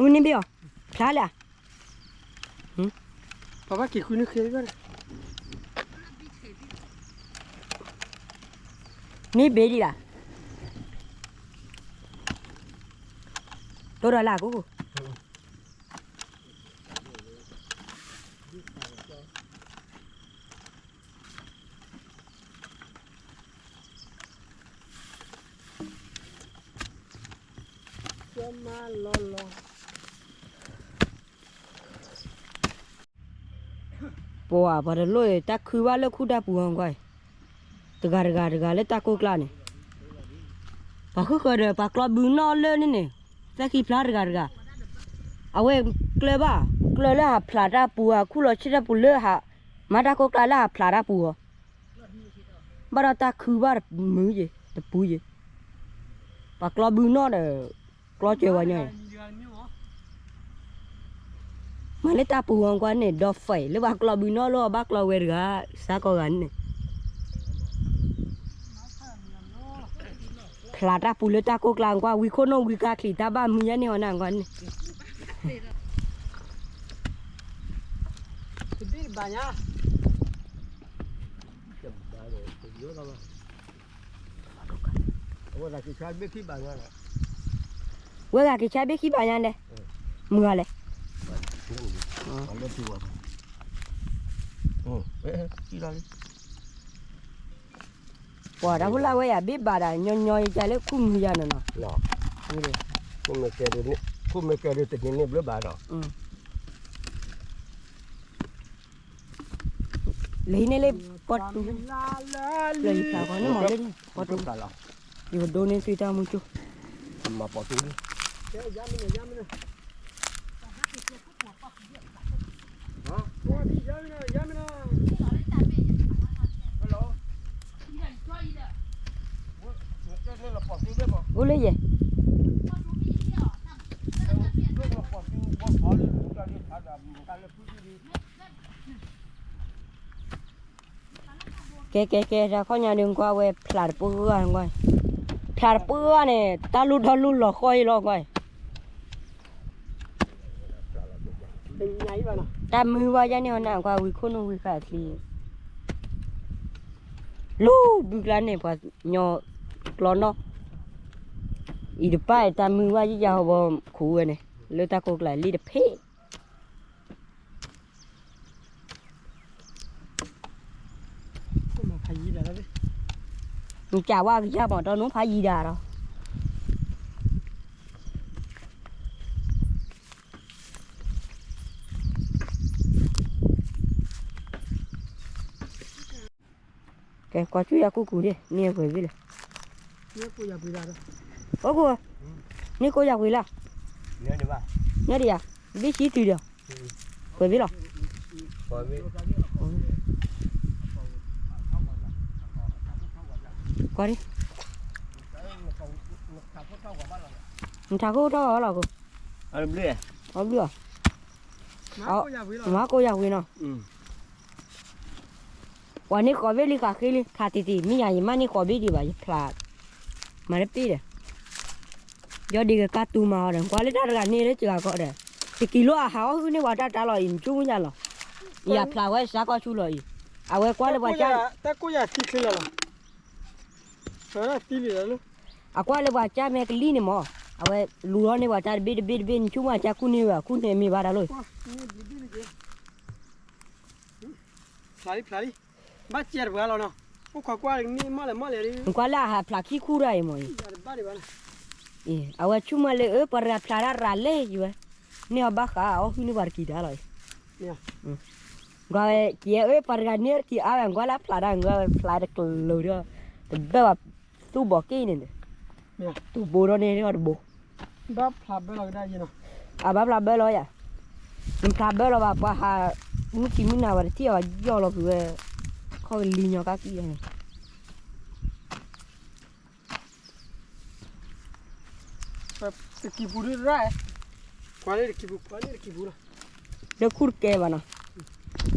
့ၣ်အီၤ ဖျါလၢ ပှၤဘၣ်က့ၤဃုန့ၣ်ဃဲ န့ၣ်ဘ့ၣ်ဒံးလၢ တိၢ်ဒီးလၢကိၣ်ကိၣ် ပှၤ ပှၤတလိၣ်အံၤ တၢ်ခုဘၣ်လၢခူၣ်တၢ်ပူၤအီၤကွၢ်အံၤ, တဂၤတဂၤတဂၤလၢတၢ်ကိၢ်ကျါန့ၣ်, ပှၤဃုဃၢၤဒီး ပှၤကျီဘုနီၣ်လၢန့ၣ်န့ၣ်, သၢခံဖျါတဂၤတဂၤ, အဝဲကျၢၢ်ဘၣ်, ကျၢၢ်လၢဟးဖျးတၢ်ပူၤ ဟးခူၣ်လီၤဆ့ၣ်တၢ်ပူၤလၢဟး, မၤတၢ်ကိၢ်ကျါလၢဟးဖျးတၢ်ပူၤအီၤ, ဘၣ်ဒီးတၢ်ခုဘၣ်တမုာ်ယဲၤ, တပူၤယဲၤ, ပှၤကျီဘုနီၣ်ဒီး ကျီစၢၤဝဲညီ, မၤလၢတၢ်ပူၤအီၤကွၢ်န့ၣ် ဒီးဖဲလၢပှၤကျီဘုနီၣ်လၢအီၤဘၣ်ကျီဝဲတဂၤ, စးကီးဂၤန့ၣ်, ဖျးတၢ်ပူၤလၢတၢ်ကိၢ်ကျါကွၢ် ဝံခိၣ်နီၣ်ဝံကါချံးတၢ်ဘၣ်မုာ်ယဲန့ၢ်အီၤနကွၢ်န့ၣ်, တဘ့ၣ်တဘၣ်ညါ ဝဲဂၤက့ၤဆါဘ့ၣ်ခံဘၣ်ညါလဲၣ်, မုၢ်ဂၤလဲၣ်, ပှၤတၢ်ဖိလၢ်ဝဲယၤဘ့ၣ်ဘၣ်ဒၣ် ညီညီယကလၢခူၣ်မုာ်ယၤနီၤနီၤ, ခူၣ်မ့ၢ်ကဲဒ်တနံၤန့ၣ်ဘျၢဘၣ်ဒီး လၢဟံးန့ၢ်လၢပီၢ်တူ, လၢယဖျါဃီန့ၣ်မၤလၢပီၢ်တူ, ယကဒိးန့ၢ်သုတၢ်မူကၠိ, မၤပီၢ်တူ, အိၣ်လၢယဲၢ် ကဲကဲကဲ တၢ်ခီၣ်ညါဒုးကွၢ်ဝဲဖျးတပှၢ်ဂၤကွၢ်, ဖျးတပှၢ်ဂၤန့ၣ် တၢ်လူၢ်ထီၣ်လူၢ်လီၤဃီအံၤလီၤကွၢ်, တၢ်မုာ်ဘၣ်ယဲန့ၣ်အီၤနကွၢ် ဝံခိၣ်နူာ်ဝံဃာ်ချံ, လူၤဘုကျါန့ၣ် ပှၤညီကျီနီၣ်, အံၤတပၢ်တၢ်မုာ်ဘၣ်ယဲယၤဟီဘီခိးဝဲန့ၣ် လၢတၢ်ကိးကျါလံတဖ့ နကးဝါကယၢ်မး ဒီးနဖးယံၤဒၣ်ဒီး ကဲ ကွၢ်ဆူယၤကူၣ်ကူၣ်ဒ့ၣ် န့ၢ်ပှဲၤဘ့ၣ်လဲၣ်, အိၣ်ကူၣ်, န့ၢ်ကိးယၤဝံၤလၢ, န့ၢ်ဒံးယၤ, ဘ့ၣ်ဆံတုၤဒီး, ပှဲၤဘ့ၣ်လီၤ, ကွၢ်ဒံး, နထးခိၣ်ထီၣ်အီၤလီၤကိး, အဘျုး, မၤကိးယၤဝံၤနီၤ ပှၤန့ၢ်ဃီၤဘ့ၣ်လံဃးဃ့လံ ဖျးတံၢ်တံၢ် မ့ၢ်ယၤယမ့ၢ်န့ၢ်ဃီၤဘ့ၣ်ဒံးဘၣ် ယဖျး, မၤတပ့ၢ်ဒီး, ယီၣ်ဒံးကကါတူၤမၤအီၤဒီး ကွၢ်လၢတၢ်တဂၤန့ၣ်လၢစှၤကီးဒီး, တကံၤလိၣ်အဟးအီၣ်ဟုၣ်န့ၢ်ပှၤတၢ်တၢ်လီၤအံၤ မ့ၢ်ဆိကမိၣ်ယၤလီၤ, ယဖျးဝဲစှၤကီးဆူလီၤအံၤ, အဝဲကွၢ်လၢပှၤကၢ်, အကွၢ်လၢပှၤကၢ်မဲာ်ကလံန့ၣ်မး, အဝဲလူၤထီၣ်န့ၢ်ပှၤကၢ်တဘ့ၣ်တဘ့ၣ်တဘ့ၣ် မ့ၢ်ဆိကမိၣ်အကၢ်ခူၣ်န့ၢ်ဝဲ ခူၣ်န့ၢ်မ့ၢ်ဘၣ်တၢ်လိၣ် ဖျးလံဖျးလံ, ဘၣ်စဲတပှၤလီၤနီၤ, အိၣ်ခိးကွၢ်မ့ၢ်မီၢ်လဲၣ်မီၢ်လဲၣ်ဒီး, နကွၢ်လၢအဟးဖျးခံခူၣ်တၢ်အံၤမ့ၢ်အံၤ, အဝဲဆူၣ်မးလၢအၢပှၤတဂၤဖျးတၢ်ရၤလဲၣ်ယဝဲ, န့ၢ်အီၤဘၣ်ဃးအီၣ်ဟုၣ်န့ၢ်ပှၤတကံၤတၢ်လီၤအံၤ, ကွၢ်ဝဲက့ၤအၢပှၤတဂၤန့ၢ်တကံၤအါဝဲ ကွၢ်လၢဖျးတၢ် ကွၢ်ဝဲဖျးတကလိၤဒီး, တဘၣ်ဘၣ်သူၣ်ဘီးက့ၣ်န့ၣ်, တူၢ်ဘိဒီးန့ၢ်တဘိ ဘၣ်ဖျးဘၢလီၤကဒါယဲနီၤ, အဘၣ်ဖျးဘၢလီၤယၤ, နဖျးဘၢလီၤဘၣ် ပှၤဟး, မုၢ်ခံမုၢ်နၤဝဲတထံၣ်အီၤယီၢ်လီၤကွံာ်ဝဲ, ခ လံညီကါကံၢ်န့ၣ် တကံၢ်ပူၤဒုးရၣ်, ကွၢ်လၢတကံၢ်ပူၤ ကွၢ်လၢတကံၢ်ပူၤလီၤ, လၢခူၣ်တကဲဘၣ်နီၤ,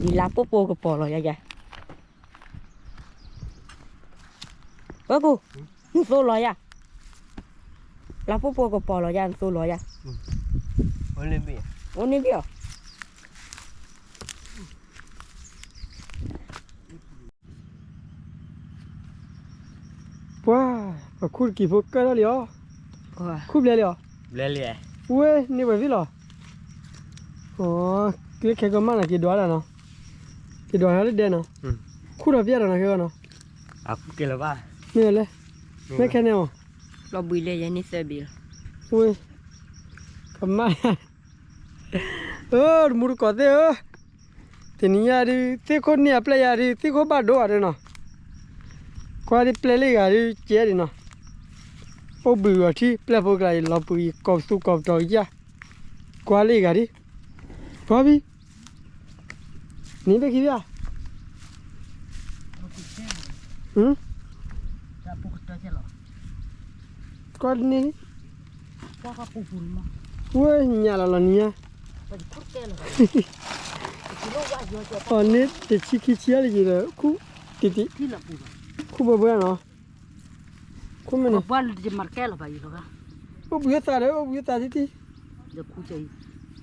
ဒ်လါပိၢ်ပိၢ်ကပီၤလီၤယါယါ, ဝဲကူၣ်, နသိလီၤယါ, လါပိၢ်ပိၢ်ကပီၤလီၤယါ နသိလီၤယါ, အိၣ်န့ၣ်ဘ့ၣ်အီၤ ပှၤ, ပှၤခူၣ်တကံၢ်ဖိကၢထီၣ်လံအီၤ, ခူၣ်ဘျဲလံအီၤ, ဝဲန့ၢ်ပှဲၤသ့ၣ်လီၤ, လၢခဲကမၣ်နီၤ က့ၤဒွးဒၣ်နီၤ, က့ၤဒွးဟဲလၢဒဲနီၤ, ခူၣ်ထီၣ်ပျဲၢ်ဒီးနီၤခဲဂီၢ်နီၤ, မ့ၢ်လဲၣ်, မ့ၢ်ခဲန့ၣ်အီၤ, လီၤဘှံးလၢယဲန့ၢ်သၢဘ့ၣ်လီၤ, ဝဲ, ကမၣ် အၢ တမူတကိးသ့ၣ်ဧၢ, တနံၤညါဒုး သ့ၣ်ခိၣ်န့ၢ်အပျဲၢ်ယၤဒုး သ့ၣ်ခိၣ်ဘၣ်ဒိအီၤဒုးနီၤ, ကွၢ်ဒ်ပျဲၢ်လၢဂၤဒုး ကဲဒံးနီၤ, အိၣ်ဘှံးဂီၤထံ ပျဲၢ်ဖိကျါအံၤ လီၤပှံၤကီၢ်သူကီၢ်ပတီၤကယၢ်, ကွၢ်လၢဂၤဒုး, ပှၤဘံ နံၤဘ့ၣ်ခံဘ့ၣ်ဧါ, ကွၢ်န့ၣ်, ဝဲညၣ်လီၤလီၤနံၤညါ, အီၤန့ၣ်တဆံခံဆံအါလၢယံၤဒီး ခူၣ်တံၢ်တံၢ်, ခူၣ်ဘၣ်ဘၣ်နီၤ, ခူၣ်မ့ၢ်န့ၣ်, အိၣ်ဘှံးသးဒီး အိၣ်ဘှံးသး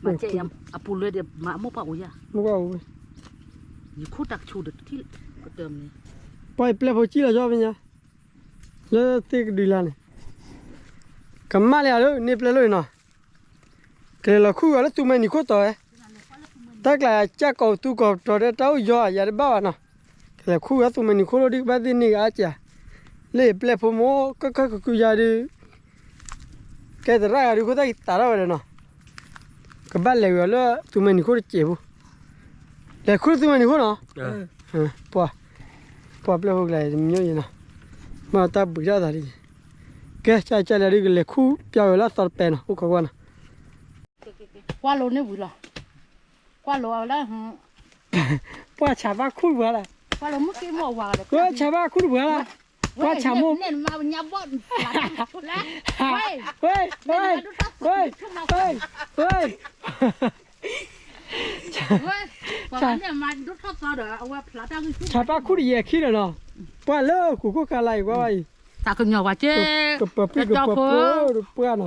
တံၢ်တံၢ်, အပူၤလၢဒ်မၤအမိၢ်ပှၢ်အိၣ်ယါ, မိၢ်ပှၢ်အိၣ်ဝဲ, ယခူၣ်တၢ်ကဆူၣ်ဒီးတထံၣ်, ပှၤအံၤပျဲၢ်ဖိကံၣ်လီၤဆီဖဲညါ, လၢသ့ၣ်ကဒုးလါန့ၣ်, ကမၣ်လၢယၤလၢန့ၢ်ပျဲၢ်လီၤအံၤနီၤ, ကလဲၤလီၤခူၣ်ဂီၤလၢသူၣ်မဲနံၤခိၣ်တီၤဝဲ, တၢ်ကျါကၢ်ကီၢ်သူကီၢ်ပတီၤဒီးတၢ်အိၣ်ယီၤယၤတဘၣ်ဘၣ်နီၤ, ကလဲၤခူၣ်ဂီၤသူၣ်မဲနံၤခိၣ်လီၤဒုး ကဘၣ်သ့ၣ်န့ၢ်ဂၤအါကၠး, လၢယပျဲၢ်ဖိမိၢ်ကၢၢ်ကၢၢ်ကကုယၤဒုး ကဲသရၣ်ဂၤဒုး ခိၣ်သၣ်ကံၤသးထီၣ်ဝဲဒီးနီၤ, ကဘၣ်လဲၤဝဲလၢသူၣ်မဲနံၤခိၣ်တစဲးဖိ, လဲၤခူၣ်သူၣ်မဲနံၤခိၣ်နီၤ, ပှၤ, ပှၤပျဲၢ်ဖိကျါတမံၤအံၤနီၤ, မ့ၢ်တၢ်ဘှံးတၢ်သးလံ, ကဲ ကၢ်ကၢ်လၢဒုးကလဲၤခူၣ်ပျဲဝဲလၢအသီတပဲနီၤ အိၣ်ခိးကွၢ်နီၤ, ကွၢ်လိန့ၣ်ဝံၤလီၤ, ကွၢ်လိအဝဲလၢ ပှၤဆးဘၣ်ခူၣ်တပှၤလၢ်, ပှၤဆးဘၣ်ခူၣ်တပှၤလၢ်, ပှၤဆးမိၢ်, ဝဲ, ဝဲ, ဆးဘၣ်ခူၣ်တယဲၢ်ခံဒီးနီၤ, ပှၤလၢဃိာ်ခိၣ်ခါလါအံၤကွၢ်ဘၣ်အံၤ, တၢ်ကညီၤပှၤကဲ, ကပၢၤပံၣ်ကပၢၤဖိတပှၤနီၤ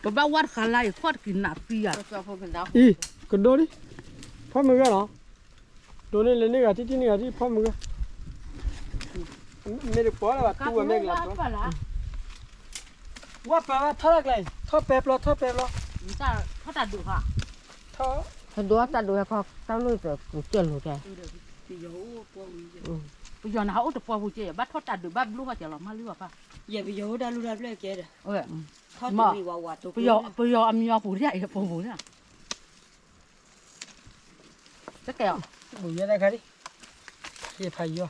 ပဘၣ်ဝါတဃာ်လါအံၤ ခီၣ်တကံၢ်နးသံဧါ, အံၤ, ကဒိလံ, ဖီမုၢ်ဂၢ်နီၤ, ဒိးန့ၢ်လဲၤန့ၢ်ဂၤထံၣ်ထံၣ်န့ၢ်ဂၤထံၣ် ဖီမုၢ်ဂၢ်, မ့ၢ်တပီၤလၢၤဘၣ် တူၢ်ဝဲမ့ၢ်ကလၤပီၤ, ဝဲပၢၤဘၣ်ထီၣ်တၢ်ကျါအံၤ ထီၣ်ပဲပျီ ထီၣ်ပဲပျီ, ထီၣ်တၢ်ဒုးဟါ, ထီၣ်, ဟဲဒိးတၢ်ဒုးဟဲခီ တၢ်လိၣ်သၢကူကဲလိာ်ကဲ ပယီၤန့ၣ် ဟးအိၣ်တပှၢ်ပူၤကဲ ဘၣ်ထီၣ်တၢ်ဒုးဘၣ်ဘျိဘၣ်ကဲလီၤ မၤလၢဘၣ်ဖၣ်, ယဲပယီၤအိၣ်တၢ်လိၣ်တၢ်ပျဲၢ်ကဲဒီး, ပယီၤအမံၤအီၤပူၤဒ်အံၤအပူၤပူၤန့ၣ်, တကဲအီၤ, ဘူၣ်ယဲတခါဒ်, ယဖးယီၤ,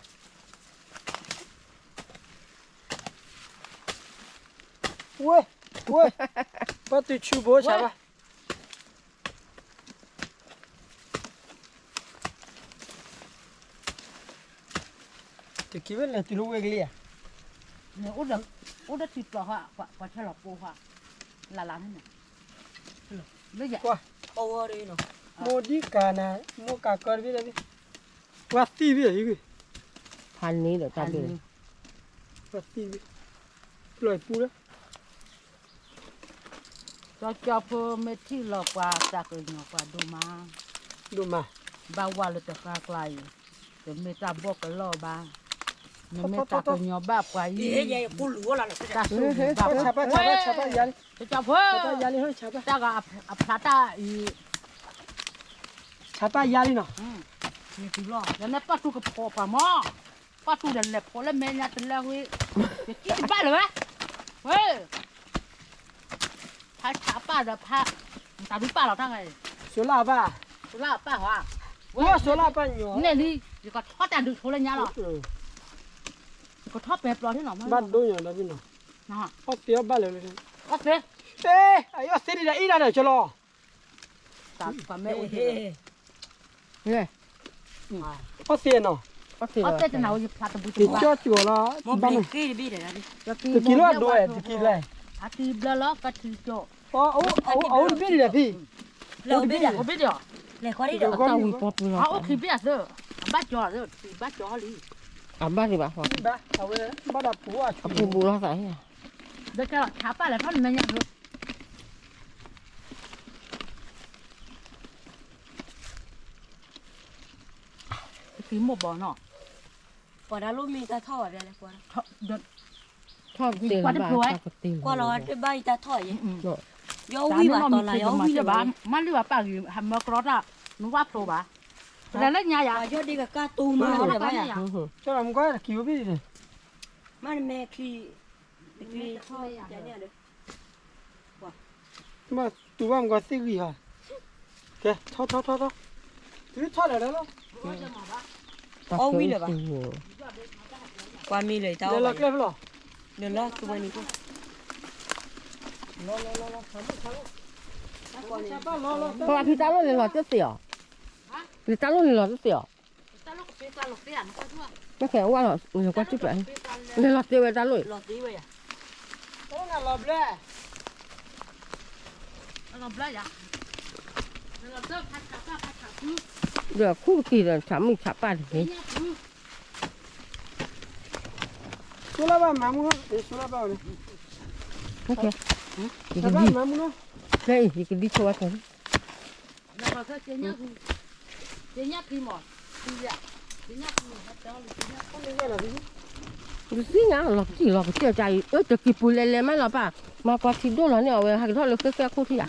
ဝဲ, ဝဲ, ပှၤတုၤဆူဘိဆါဘၣ် တက့ၤဝဲလဲၤတုၤလၢဝဲကလံၤဧါ, အိၣ်ဒီးထံပျီၤဟါ, ပှၤဆဲးလီၤပိဟါ, လၢ်လၢ်န့ၣ်, လၢယၤ, မိၢ်ဒ်ကၤနၤ, မိၢ်ကၤကၢတဘ့ၣ်တဘ့ၣ်, ပှၤသံဘ့ၣ်အံၤ, ဖးန့ၣ်ဒီးတၢ်ဘ့ၣ်, ပှၤသံဘ့ၣ်, ပျီၢ်ပူၤလၢ ကၠီကၠီဖိမ့ၢ်ထံၣ်လီၤပှၤသးကညီၤပှၤဒိၣ်မး, ဒိၣ်မး, ဘၣ်ဝါလၢတဃါကျါအံၤ, တမ့ၢ်တၢ်ဘီၣ်ကလီၢ်ဘၣ်, နမ့ၢ်သးကညီၤဘၣ်ပှၤအံၤ, တၢ်ဆိၣ်ဂ့ၤဘၣ်ပှၤ, ကၠီကၠီဖိ, တၢ်ဂၤအဖျါတၢ်အံၤ, ဆးပၢ်ယါလံနီၤ, ယနဲပၢ်တူကဖီပှၤမီၤ, ပၢ်တူဒီးလဲၤဖီလၢမဲာ်ညါတလၢဝံၤ, ယကံၣ်တဘၣ်လၢၤဝဲ, ဝဲ ဖးဆးပၢ်ဒီးဖး, တၢ်ဒုးပၢ်လီၤတၢ်ဂၤအံၤ, စိလၢအပၢ်, စိလၢအပၢ်ဟီ, ဝဲစိလၢအပၢ်ညီ, န့ၣ်လံ, ယကထီၣ်တၢ်ဒုးဆိလၢညါလီၤ, ယကထီၣ်ပဲပျီထံၣ်နီၤ, ဘၣ်ဒိညီဒီးဘံၣ်နီၤ, အီၣ်သ့အီၣ်ဘၣ်လၢၤ, အီၣ်သ့, အအီၣ်သ့ဒ်ဒီးအံၤဒၣ်ဒီးကၠီလီၤ, အီၣ်သ့နီၤ အတဲတနၤဝဲယဖျါတဘုတဘၣ်, က့ၤကၠီကၠီလီၤ, ဘၣ်န့ၣ်, တကံၤလီၤဒိဝဲ တကံၤလဲၣ်, အကံၤဘျၣ်လီၤ ကထံကၠီ, အအိၣ်တဘ့ၣ်ဒံးလဲၣ်ဖံ, အိၣ်တဘ့ၣ်ဒံးလဲၣ်ဖံ, အအိၣ်ခံဘ့ၣ်အသၢ, အဘၣ်ကၠီသၢ, ဘၣ်ကၠီလံ, အဘၣ်ဒံးဘၣ်, အပူၤဘူးလီၤသး, ဒီးကဲလီၤဆါပၢ်လဲၤထီၣ်နမဲာ်ညါ, တကံၤမိၢ်ဘီနီၤ, ပှၤဒၣ်လိၣ်မ့ၢ်တၢ်ထီၣ်ဘၣ်ဘၣ်လဲၣ်, ထီၣ်, ကွၢ်တဖျိဝဲ, ကွၢ်လီၤတဘၣ်အံၤတၢ်ထီၣ်ယဲ, ယီဝံၣ်ဘၣ်တီၤလၢယီဝံၣ်လၢၤဘၣ်, မၤလုၢ်ဘၣ်ပၢ်ဂ့ၤ ဟးမၢကြီတၢ်, နဝၣ်ဖျိဘၣ်, ပလဲၤလၢညါယၤ, ယီဒ့ကကၢ်တူမၤလီၤဘၣ်ယၤ, မ့ၢ်နမဲာ်ချံ, တကံၤထီၣ်ယၤန့ၣ်ဒီး မ့ၢ်တူၢ်ဘၣ်မ့ၢ်ကီသ့ၣ်ဂံၢ်ဟီ, ကဲ ထီၣ်ထီၣ်ထီၣ်ထီၣ်, သုထီၣ်လၢာ်လီၤ, အီၣ်ဝံၣ်လၢၤဘၣ်, ကွၢ်မ့ၢ်လၢာ်တၢ်အီၣ်ဘၣ်, လၢာ်လီၤကျဲဖဲလီၤ, လၢာ်လီၤ, ပှၤဖံတၢ်လိၣ်န့ၣ်လီၤတသ့ၣ်အီၤ, နတၢ်လိၣ်န့ၣ်လီၤတသ့ၣ်အီၤ, မ့ၢ်ခဲအဝဲလီၤ, ကွၢ်စုပျး, လဲၤလီၤသ့ဝဲတၢ်လိၣ်အံၤ, ဒီးခူၣ်တက့ၢ်ဒီးဆးမုၢ်ဆးပၢ်တက့ၢ်, ဆိလၢ်ဘၣ်မၤမူနီၤ, ဆိလၢ်ဘၣ်ဝဲန့ၣ်, ဖဲအံၤ ယကဒံဆိဝဲ, ယသ့ၣ်ညါလီၤကစံၣ်လီၤကစၢ်အံၤ အၢ တကံၢ်ပူၤလဲၤလဲၤမးလီၤပၢ်, မၤကွၢ်ထံဒိၣ်လီၤန့ၣ် အဝဲဟဲကထီၣ်လၢဃဲဃဲခိၣ်ထံၣ်ဧါ,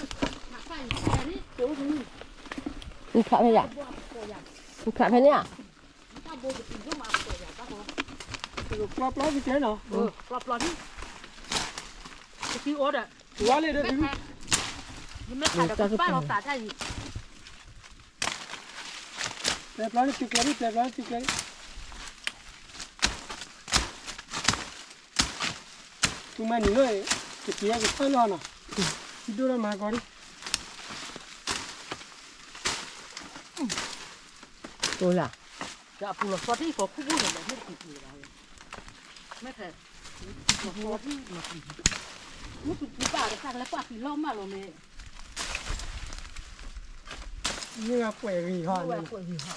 နဖျးဖဲယၤ, နဖျးဖဲန့ၣ်ဧါ, ပျီပျီ, ပျီပျီ, ပူၤမၤနံၤလီၤ, တကံၢ်ကဆၢလီၤနီၤ, ထံဒိၣ်လီၤမၤကီးဒံး, လၢ အပူၤလီၤဆီထံၣ်ကီးခူၣ်ဘိန့ၣ်ဒီး မ့ၢ်တပူၤပူၤလၢၤဘၣ်, မ့ၢ်ခဲ, မ့ၢ်ပူၤပူၤဘၣ်တခါကလဲၤကွၢ်ဖံးလီၢ်မးလီၤမ့ၢ်, မ့ၢ်ဝဲကွဲးဂ့ၤဟီ, ပှ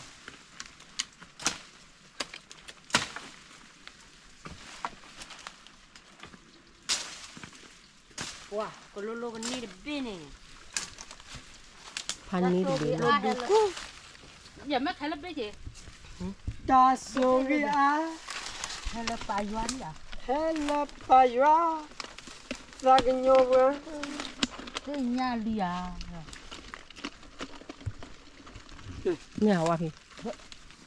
ၤကလိလိကန့ၢ်တဘ့ၣ်န့ၣ်, ဖးန့ၢ်တဘ့ၣ်, ယမ့ၢ်ခဲလၢဘ့ၣ်က့ၤ, တၢ်ဆိၣ်ဂ့ၤအါ, ဟဲလၢပာ်ယွၤ, ဟဲလၢပာ်ယွၤ, သးကညီၤဝဲ, သ့ၣ်ညါလံဧါ, မ့ၢ်အဝဲဖဲ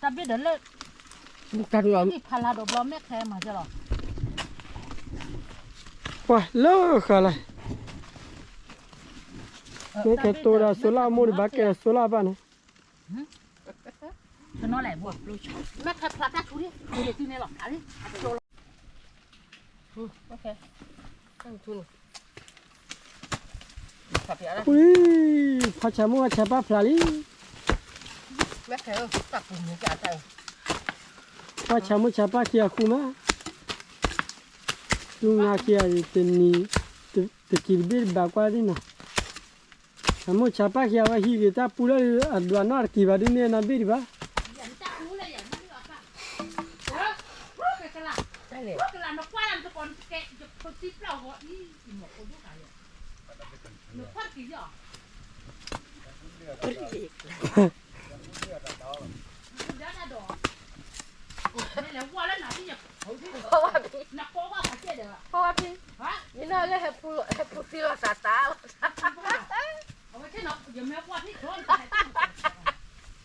တၢ်ဘ့ၣ်ဒီးလၢ တၢ်ဒ်အံၤ ဖးလၤဒီးဘျီမ့ၢ်ခဲမၤကဲလီၤ, ပှၤလၢဃာ်လၢ်, မ့ၢ်ကဲတိၤဒီး solar မိၢ်ဒီး ဘၣ်ကဲဒီး solar ဘၣ်န့ၣ်, မ့ၢ်ခဲဖျါတၢ်ဆူၣ်လံ, န့ၣ်လီၤ, ဖးဆၢမိၢ် ဖးဆၢမိၢ် ဖးဆၢပၢ်ဖျါလံ, ဖးဆၢမိၢ်ဆၢပၢ်ခံဂၤဃုမး, ဆူညါခံဂၤအံၤ တနံၤ တကံၢ်တဘ့ၣ်တဘၣ်ကွၢ်ဒ်နီၤ, ဆၢမိၢ်ဆၢပၢ်ခံဂၤဝဲဟံးက့ၤတၢ်ပူလၢအဒွးနီၢ်တကံၢ်ဘၣ်ဒ်န့ၣ်နီၢ်ဘ့ၣ်ဒံးဘၣ် ဖိဝါဖံ, ဖိဝါဖံ, မ့ၢ်နီၢ်လၢဟဲပူၤသံလီၤသးသးလီၤ, ဖံဖံန့ၣ်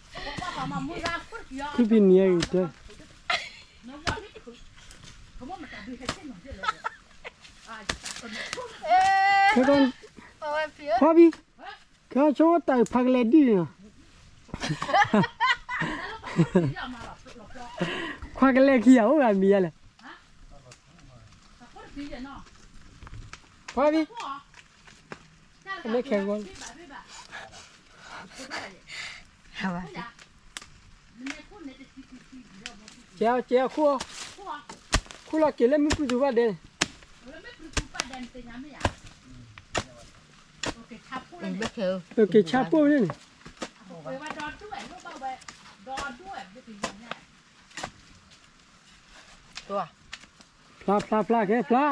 အံၤတဲ, ဖိဝါဖံ, ခဲဆိတၢ်ဖးကလဲၤဒ်န့ၣ်လီၤ, ခွါကလဲၤခံဂၤအိၣ်ဂၤမံၤယါလဲၣ်, ဖိဝါဖံ, မ့ၢ်ခဲဂီၢ်, ဟဝါဖံ, ကဲအီၤ ကဲအီၤ ခိၣ်အီၤ, ခိၣ်လီၤက့ၤလၢမုၢ်ပူၤသူဘၣ်ဒဲးန့ၣ်, က့ၤဆါပိၢ်န့ၣ်န့ၣ်, ဖျါဖျါဖျါခဲဖျါ,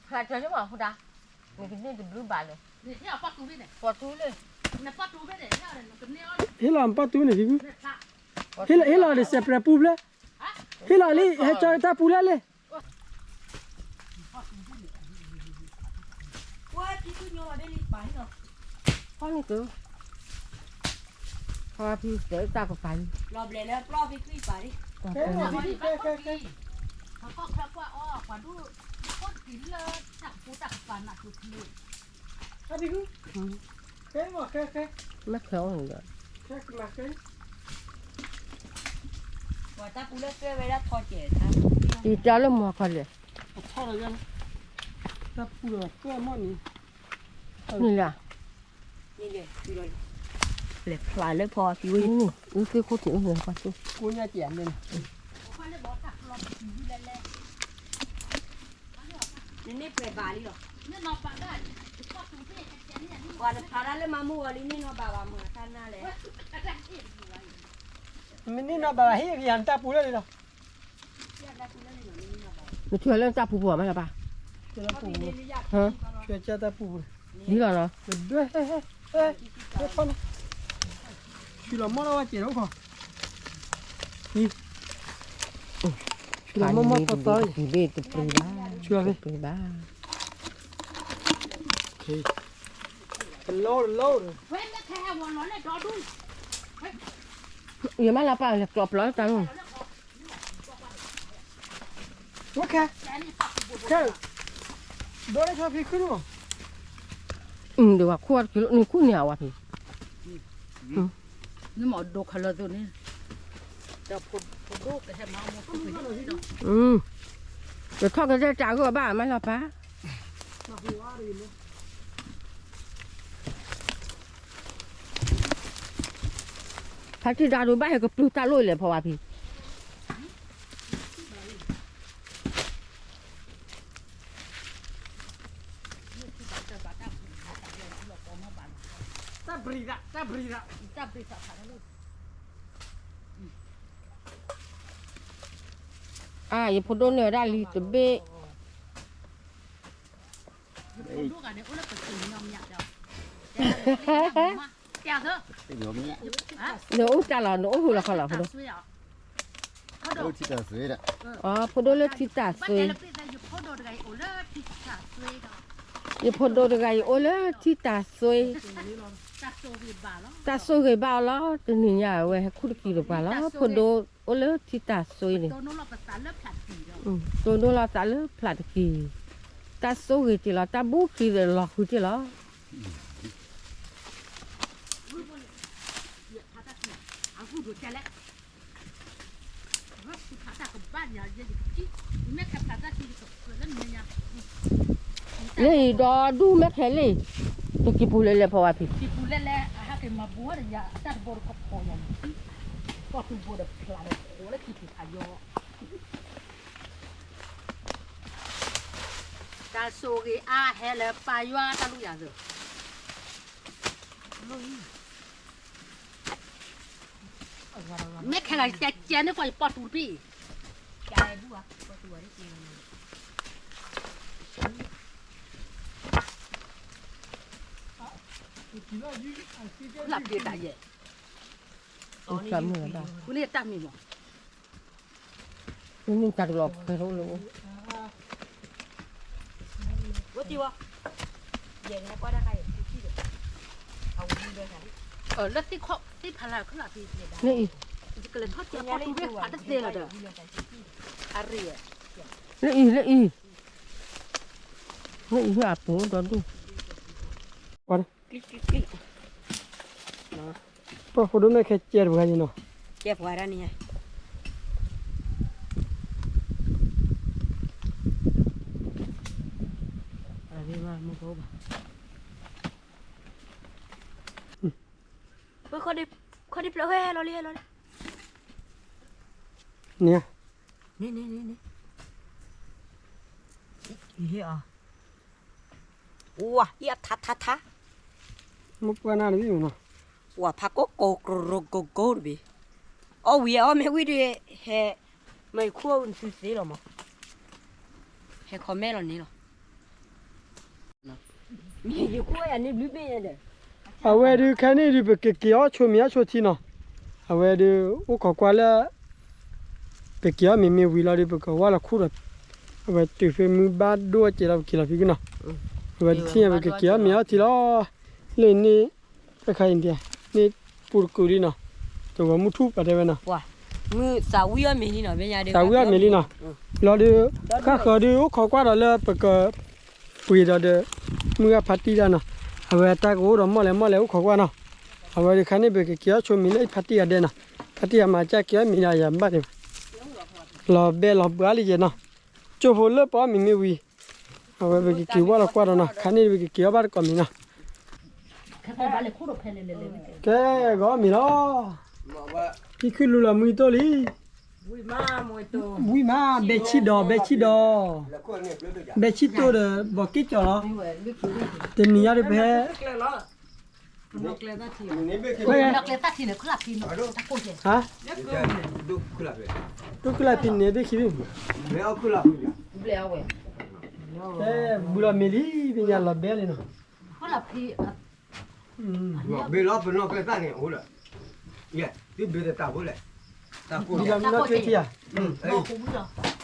ဖျါကၠီၤန့ၣ်မး နကန့ၢ်တဘျုးဘၣ်လၢ, ဟ့ၣ်လီၤပီၣ်တူန့ၣ်ဖံဖု, ဟ့ၣ်လီၤဒီးစဲးပြဲးပူဖျၢၣ်, ဟ့ၣ်လီၤလံ ဟဲကၠီၤတၢ်ပူလၢလံ. ဖီနက, ဖီဖံတဲတၢ်ကပၤလံ, လီၤဘျဲးလၢပျီဖံဖုအံၤပာ်လံ, မ့ၢ်ခဲအီၣ်န့ၣ်ဒီး, ပှၤတၢ်ပူလၢကဲဝဲဒၣ်ထီကဲး, ယတဲလၢမီၤခီလဲၣ်, တၢ်ပူလၢကဲမီၢ်န့ၣ်, န့ၣ်လၢ, လဲၤဖျါလၢဖီဖံဝဲ, အုၣ်သ့ၣ်ခိၣ်ထံးအုၣ်န့ၣ်, နန့ၢ်ပှဲၤဘၣ်လံလီၤ, ပှၤတဖျါတၢ်လၢမၤမူအီၤလံ န့ၢ်နီၢ်ဘၣ်ဘၣ်မုာ်အတၢ်နၢ်လဲၣ်, မ့ၢ်န့ၢ်နီၢ်ဘၣ်ဘၣ် ဟ့ၣ်ယၤတၢ်ပူလၢလံလီၤ. နထူၣ်လၢတၢ်ပူပူၤမ့ၢ်လီၤပၢ်, တၢ်ပူ, တၢ်ပူ, လံလီၤနီၤ, ဆူလီၤမီၢ်လီၤဝဲစဲးလီၤခီ, ဆူလီၤမီၢ်မီၢ်သီသီ, တပျံၤဘၣ်, တပျံၤဘၣ်, တလီတလီ, ယမ့ၢ်လီၤပၢ်လဲၤကျီပျီတၢ်လီၤ. ဝဲခဲ, ခဲ, ဒိးလၢဆီဖံခုၣ်န့ၣ်မး, ဒီးဝဲခိၣ်တက့ၤလီၤ နခိၣ်န့ၣ်အဝဲဖံ, နမ့ၢ်ဒိးခီလၢသိးန့ၣ်, ဒီးထီၣ်ကစၢၢ်တၢ်ဂီၢ်ဘၣ်မ့ၢ်လီၤပၢ်. ဖါတံၢ်ဒါဒိးဘၣ်ဟဲကပျုၢ်တၢ်လိၣ်လဲၣ်ဖီဝါဖံ. အါ ယဖိဒိၣ်န့ၢ်ဝဲဒၣ်လံတဘ့ၣ်, နအိၣ်တၢ်လီၤ နအိၣ်ဟူးလီၤခီလီၤဖိဒိၣ်, အဖိဒိၣ်လၢထံတၢ်စွ့, ယဖိဒိၣ်တဂၤအံၤအိၣ်လၢထံတၢ်စွ့, တၢ်ဆိၣ်ဂ့ၤဘၣ်အီၤလီၤ တနံၤညါဝဲဟဲခူၣ်တကံၤတပှၤလီၤ ဖိဒိၣ်အိၣ်လၢထံတၢ်စွ့န့ၣ်, တိၢ်နီၣ်လီၤသးလၢဖျးတကံၤ, တၢ်ဆိၣ်ဂ့ၤတ့ၢ်လီၤ တၢ်ဘူးခံဒီးလီၤဃုတ့ၢ်လီၤ. လၢအံၤဒီဒူၣ်မ့ၢ်ခဲလံ, တကံၢ်ပူၤလဲၤလဲၤဖီဝါဖံ, တၢ်ဆိၣ်ဂ့ၤအါဟဲလၢပၢ်ယွၤတၢ်လိၣ်ယၤသၢ မ့ၢ်ခဲဂၤကဲကဲန့ၣ် ပှၤယပီၢ်တူတဘ့ၣ်, လၢပျ့ၤတၢ်ယဲၢ်, ဖုန့ၣ်တၢ်မံၤမး, ဖုန့ၣ်တၢ်တလီၤဖဲးထီၣ်လၢ, လၢသ့ၣ်ခီၣ်သ့ၣ်ဖးလၢ်ခီလၢ်ဖဲ, လၢအံၤ, လၢအံၤ, လၢအံၤ, လၢအံၤလၢအပူၤဒီဒူၣ်, ပှၤဖိဒိၣ်မ့ၢ်ခဲကဲတပှၤယနီၤ, ကဲပှၤဒၣ်န့ၣ်, အမ့ၢ်ဘၣ်, ပခီဒံးဖျၢၣ်ဝဲဟဲလီၤလံ ဟဲလီၤလံ. န့ၣ်, န့ၣ်, န့ၣ်, ဝါ, အံၤအထါထါထါ, မ့ၢ်ပှၤနၤတဘ့ၣ်မနီၤ, ဝါဖးကိကိကရိကိကိတဘ့ၣ်, အီၣ်ဝံၤအီၣ်မ့ၢ်ဝံၤဒီး ဟဲ, မ့ၢ်ယခူၣ်အီၣ်နသုသ့လီၤမး, ဟဲခီမဲလီၤန့ၣ်လီၤ. အဝဲဒုးခါန့ၣ်ဒုး ပကက့ၤအီၣ်ဆိမ့ၤအီၣ်ဆိထံနီၤ, အဝဲဒုး အိၣ်ခိးကွၢ်လၢ ပက့ၤအီၣ်မ့ၤမ့ၢ်ဝံၤလီၤဒီး ပကဝၢ်လီၤခူၣ်ဒီး, အဝဲတုၤဖဲမုၢ်ဘၣ်ဒိၣ်အကဲလီၤ ပက့ၤလီၤဖံကနီၤ, အဝဲတထံၣ်ညါ ပကက့ၤအီၣ်မ့ၤအီၣ်ထံလီၤ, လၢန့ၣ်, တခါအံၤဒ်, န့ၣ်ပူၤတကုာ်လံနီၤ, တဝီမုၢ်ထူၣ်ပာ်တဲဝဲနီၤ, သးဝံၣ်အီၣ်မ့ၤလံနီၤ, လီၤဒုး, ဃၣ်ဃၢၤဒုး အိၣ်ခိးကွၢ်ဒီးလၢပက ပှ့ၤဒီးဒီး, မုၢ်ဂၤဖါတံၢ်ဒၣ်နီၤ, အဝဲတၢ်ကအိၣ်ဒီးမီၢ်လဲၤမီၢ်လဲၤအိၣ်ခိးကွၢ်နီၤ, အဝဲဒုးခါန့ၣ် ပကက့ၤအီၣ်ဆိမ့ၤလၢဖါတံၢ်ဂၤဒဲးနီၤ, ဖါတံၢ်ဂၤမၤကၢ်က့ၤအီၣ်မ့ၤဒီးယၤဘၣ်န့ၣ်, လီၤဘဲလီၤဘှါလံယဲနီၤ, ကၠိဖိလၢပအီၣ်မ့ၤမ့ၢ်ဝံၤ, အဝဲပကက့ၤဝၢ်လီၤကွၢ်ဒီးနီၤ, ခါန့ၣ်ပကက့ၤအီၣ်ဘၣ်တကိးမ့ၤနီၤ, ကဲဂီၤမ့ၤလီၤ, ဟံၣ်ခုၣ်လူလီၤမှံတိၢ်လံ ဝံၤမး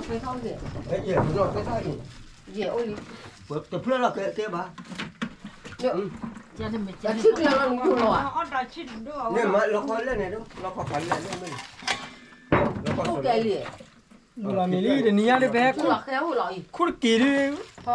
ဘဲဆံၣ်ဒီး ဘဲဆံၣ်ဒီး, ဘဲဆံၣ်တိၢ်ဒီး ဘီးက့ၣ်ကၠီလီၤ, တနံၤညါဒီးဖဲ, ဟါ, ဒိၣ်ခုလၢဖံန့ၣ် ဘ့ၣ်ခံဘ့ၣ်, တဲဘုလီၤမ့ၤလံ ပညါလီၤဘဲလံနီၤ ဘ့ၣ်လီၤ ပနီၢ်ကျဲသၣ်န့ၣ် အအိၣ်လၢ, ယဲ, သုဘ့ၣ်တတၢ်ဖိလဲၣ်, တၢ်ကိၢ်, ဘုလီၤ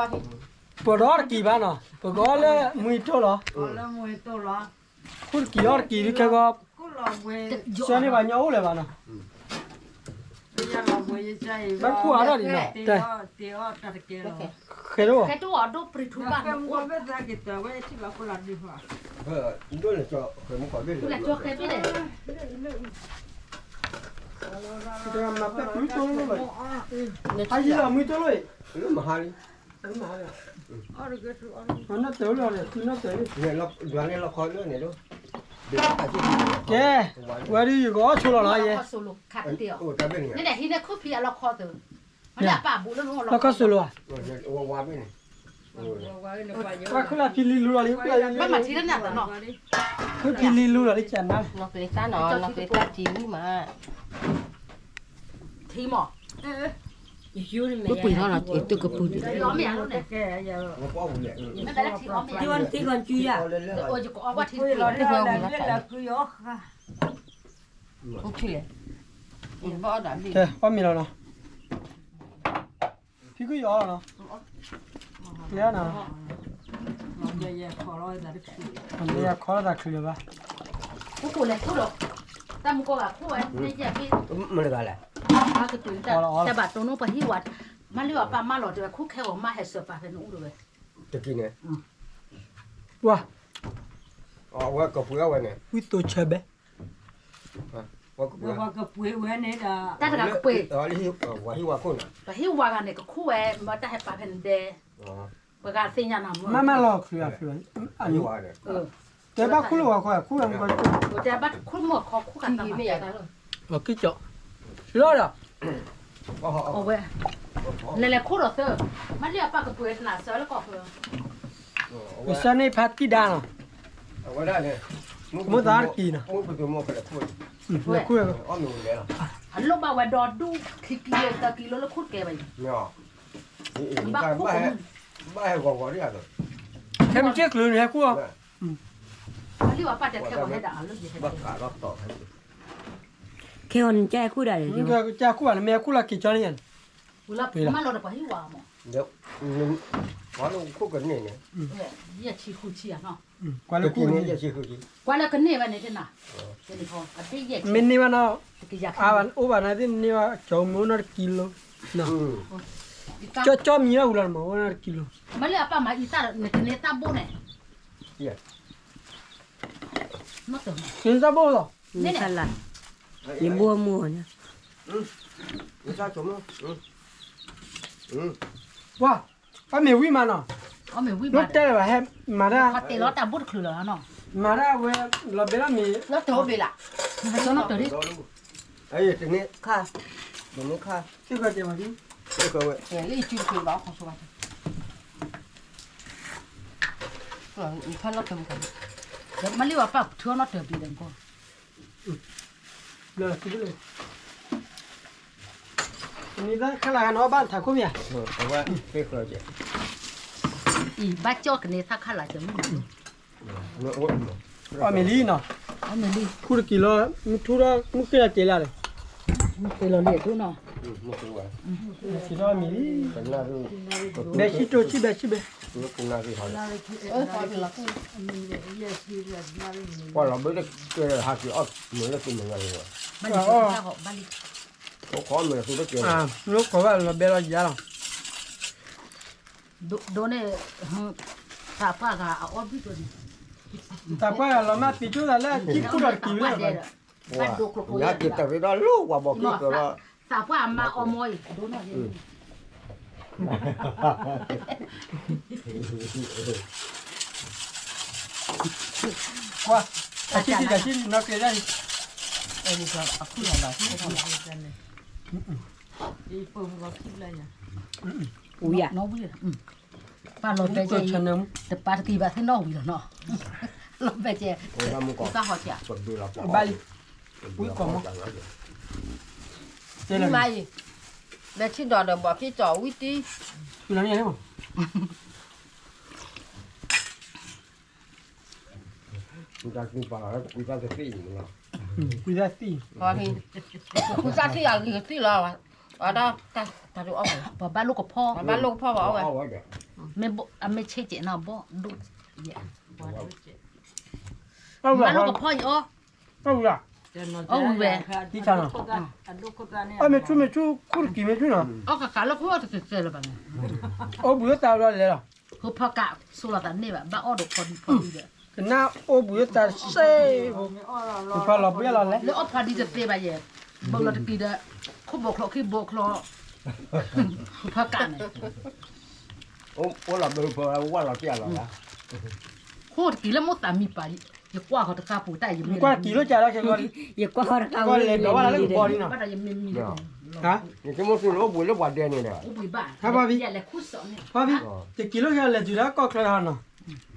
မ့ၤနီၢ်ကျဲထံဧါ, ဒိၣ်ဘ့ၣ်လီၤ, ပနီၢ်ကျဲသၣ်န့ၣ်, တဖျၢၣ်လီၤကဲကဲဘၣ်, လီၤခီလဲၣ်န့ၣ်ဒိၣ်, လီၤခီကလဲၣ်န့ၣ်, ဘုလီၤမ့ၤလံ တနံၤညါဒီးဖဲ, ခူၣ်တက့ၤဒုး, ပဒီးတက့ၤဘၣ်နီၤ ပကအီၣ်လၢမွံတိၢ်လီၤ, ခူၣ်တက့ၤအီၣ်တက့ၤဒုးခဲကီ, ဆှၢန့ၢ်ပှၤညီအိၣ်လၢၤဘၣ်နီၤ, ဘၣ်ခူၣ်အါထီၣ်ဒံးနီၤ, ဃဲဒိၣ်, မၤပဲၢ်ပူၤတိၢ်လီၤ, ဟဲယံၤလီၤမွံတိၢ်လီၤ, လၢမဟါလံ, နီၢ်တၢၤလီၤ, နီၢ်တၢၤလံ, ကဲ, ဝဲဒုးယကအီၣ်ဆိလီၤလီၤယဲ, လီၢ်ခီၣ်ဆိလိၤဧါ, ပှၤခုလၢဖံလံလူလီၤလံ, ခုဖံလံလူလီၤလံ, ကနၣ်, နီၢ်ကျဲသၣ်နီၤ နီၢ်ကျဲသၣ်ထံမုၣ်မး, ထံမး, ပှ့ၤထီၣ်နီၤ တုၤကပူၤဒံး, ထံအီၣ်မ့ၢ်ဧါ, ထံအီၣ်မ့ၢ်ဧါ, အီၣ်မ့ၤလီၤနီၤ, ဖံခုယီၤနီၤ, ကျဲနီၤ, ယခီလီၤသးချုးလၢၤဘၣ်, တၢ်မူကီၢ်ဂၤခိၣ်ဝဲ, မတၤလဲၣ်, တၢ်ဘၣ်တိၢ်နီၣ်ပှၤဟံၣ်ဝါ, မၤလၢအပၢ်မၤလီၤတဲဝဲ ခိၣ်ခဲဂီၤမးဟဲစၢၤပာ်ဖဲနအိၣ်တဝဲ, တကံန့ၣ်, ဝါ, ဝဲကပှ့ၤအီၣ်ဝဲန့ၣ်, ဝံသိးဆၢဘဲ ဝဲကပှ့ၤဝဲန့ၣ်ဒီး တၢ်တဂၤကပှ့ၤ, ပှၤဟံၣ်ဝါခိၣ်န့ၣ်, ပှၤဟံၣ်ဝါဂၤန့ၣ် ကခိၣ်ဝဲ မ့ၢ်တၢ်ဟဲပာ်ဖဲန့ၣ်ဒဲး, ပှၤဂၤသ့ၣ်ညါနၤမ့ၢ်, မၤမၤလီၤချုးအချုး, တဲဘၣ်ခိၣ်လၢဝဲခီ ခိၣ်ဝဲမ့ၢ်, တဲဘၣ်ခိၣ်မ့ၢ်ခီ ခိၣ်ဂၤတၢ်မၤ, လီၤဒီး အဝဲ, လဲၤလဲၤခိၣ်ဒီးသၢ, မၤလၢအပၢ်ကပှ့ၤနၤစၢၤလၢကီၢ်ဃၢၤ, ကစၢ်န့ၣ်ဖါတံၢ်ဒါနီၤ, မိၢ်သးတကံၤနီၤ, အလိၣ်ဘၣ်ဝဲဒီဒူၣ်ခံကံလိသၢကံလိလၢခိၣ်တကဲဘၣ်အံၤ, ဘၣ်ခိၣ်, ခဲမုၢ်က့ၢ်ကျုးန့ၣ်ဟဲခိၣ်, လၢပၢ်တဲခဲဂီၤဟဲဒၣ်လၢယဟဲ, ခဲဂီၤန့ၣ်ကဲခိၣ်ဒၣ်န့ၣ်, ကဲခိၣ်ဘၣ်န့ၣ် မ့ၢ်ဟဲခိၣ်လၢက့ၤကၠီန့ၣ်ယါန့ၣ်, ပှ့ၤလီၤ, ခိၣ်ကန့ၢ်န့ၣ်, ယဲၢ်ဆံဃုဆံဧါနီၤ, ကွၢ်လၢခိၣ်န့ၣ်, ကွၢ်လၢကန့ၢ်ဘၣ်န့ၣ်တနၤ, မ့ၢ်န့ၢ်ဘၣ်နီၤ, အိၣ်ဘၣ်န့ၣ်သ့ၣ်န့ၢ်ဘၣ် ကၠီမ့ၢ်အိၣ်နီတကံလိ, ကၠီမံၤဘၣ်ဝံၤလီၤမ့ၢ်အိၣ်နီတကံလိ, မ့ၢ်လၢအပၢ်မၤအံသၣ်န့ၣ် တန့ၢ်သၣ်ဘိန့ၣ်, နတၢ်ဘိၣ်လီၤ, ယဘိၣ်မူန့ၣ်, ပှၤ, အီၣ်မ့ၤဝံၤမးနီၤ, နီၢ်တဲလၢၤဘၣ်ဟဲ, မၤတၢ်, မၤတၢ်ဝဲ, လီၤဘဲလီၤမ့ၤ, လီၤတၢ်အိၣ်ဘ့ၣ်လၢ, တန့ၣ်ခါ, တန့ၣ်ခါ, မၤလံဝဲပၢ်, ထၢနီၢ်တၢၤဘ့ၣ်ဒီးကီ, နံၤသၣ်ခါလၢ်ဂၤနီၤဘၣ်ထးခိၣ်မ့ၢ်ဧါ, အံၤဘၣ်ကၠီၣ်ကန့ၢ်သၣ်ခါလၢ်ကဲမုၢ်နီၤ, အီၣ်မ့ၤလံနီၤ, ခူၣ်တကံၤလီၤ, မုၢ်ထူၣ်ဒီးမုၢ်ဃ့လီၤကဲၤလၢ်ဒီး, မုၢ်ဃ့လီၤလံဒိၣ်နီၤ, က့ၤထီၣ်မ့ၤလံ, ဘဲဆံတိၢ်ဆံဘဲဆံဘဲ, ပှၤလီၤဘဲတကဲဟးက့ၤအီၣ်မ့ၤလၢသူမ့ၤလီၤ, လီၤကိးဘၣ်လီၤဘဲလီၤယါလီၤ, ဒိန့ၣ်, သးပှၢ်ဂၤအအီၣ်ဘုၣ်ကီးန့ၣ်, သးပှၢ်ဂၤလီၤမၢ်ပံၤကၠိၣ်သးလၢခံကူၣ်ဒီးတကံၤဝဲလၢၤဘၣ်, ဘၣ်ဒိကျိဖိယါက့ၤတၢ်ဖဲဒီးလၢပှၤဘီၣ်က့ၤကီးလီၤ, သးပှၢ်အမါအီၣ်မ့ၤအံၤဒိန့ၣ်, ကွၢ်, အဆံးဒံးတဆံးနီၢ်က့ၤဒၣ်အံၤ, အခိၣ်လီၤလီၤ, ဝံၤယါ, ပၢ်လီၤဘဲကဲ, တပာ်တကံၢ်ဘၣ်သ့ၣ်နီၣ်ဝံၤလီၤနီၤ, လီၤဘဲကဲ, ဘၣ်လံ, ဝံၤကိးမီၤ, မၤအံၤ, လဲၤထံၣ်ဒီးဒီးဘီၣ်က့ၤကီးဝံၤတံၢ် ကွံာ်တၢ်သံၣ်, ကွံာ်တၢ်သံၣ်အဂ့ၤကသံၣ်လီၤ, ပှၤဘၣ်လိၣ်ကဖီ, ပှၤဘၣ်လိၣ်ကဖီဘၣ်အီၣ်ဝဲ, မ့ၢ်အမ့ၢ်ဆ့ကဲးနီၤဘီၣ်ဒိၣ်, ဘၣ်လိၣ်ကဖီအံၤအီၣ်, အီၣ်ဝံၤဝဲ, အီၣ်မ့ၢ်ဆူၣ်မ့ၢ်ဆူၣ် ခူၣ်တကံၤမ့ၢ်ဆူၣ်နီၤ, အီၣ်ဃးဃးလၢခိၣ်တကဲးကဲးလၢၤဘၣ်န့ၣ်, အိၣ်ဘှံးသးလီၤလဲၤလီၤ, ဖိဖီကး, ဆိလီၤသးန့ၢ်ဘၣ် ဘၣ်အီၣ်ဒီးဖီဒံဖီဒံဒီး, ကနၣ်အိၣ်ဘှံးသးစ့, ဖိဖီလီၤဘှံးလီၤလဲၤ, လၢအီၣ်ဖီဒံတသ့ဘၣ်ယဲ, ဘၢလီၤတကံၤဒီး, ခိၣ်ဘိးချီခံဘိးချီ, ဖိဖီကးန့ၣ်, အိၣ်လီၤဘၢဖိဝဲလီၤတံၢ်အလီၤ, ခိၣ်တကံၤလၢမိၢ်သးမံပာ်, ယကွၢ်ဃီတခါပူၤတၢ်ယမ့ၢ်, ယကွၢ်တကံၤလၢကလီၤ, ယကွၢ်ဃီတခါဝဲလဲၤဒီးဝဲလၢကဘီလံနီၤ, ယဆိကမိၣ်သူလၢအိၣ်ဘှံးလၢပှၤဒဲန့ၣ်ဒီး, ဖီဘံ, ဖီဘံ, တကံၤလၢကလဲၤတုၤလၢကီၢ်ချၢဟီနီၤ,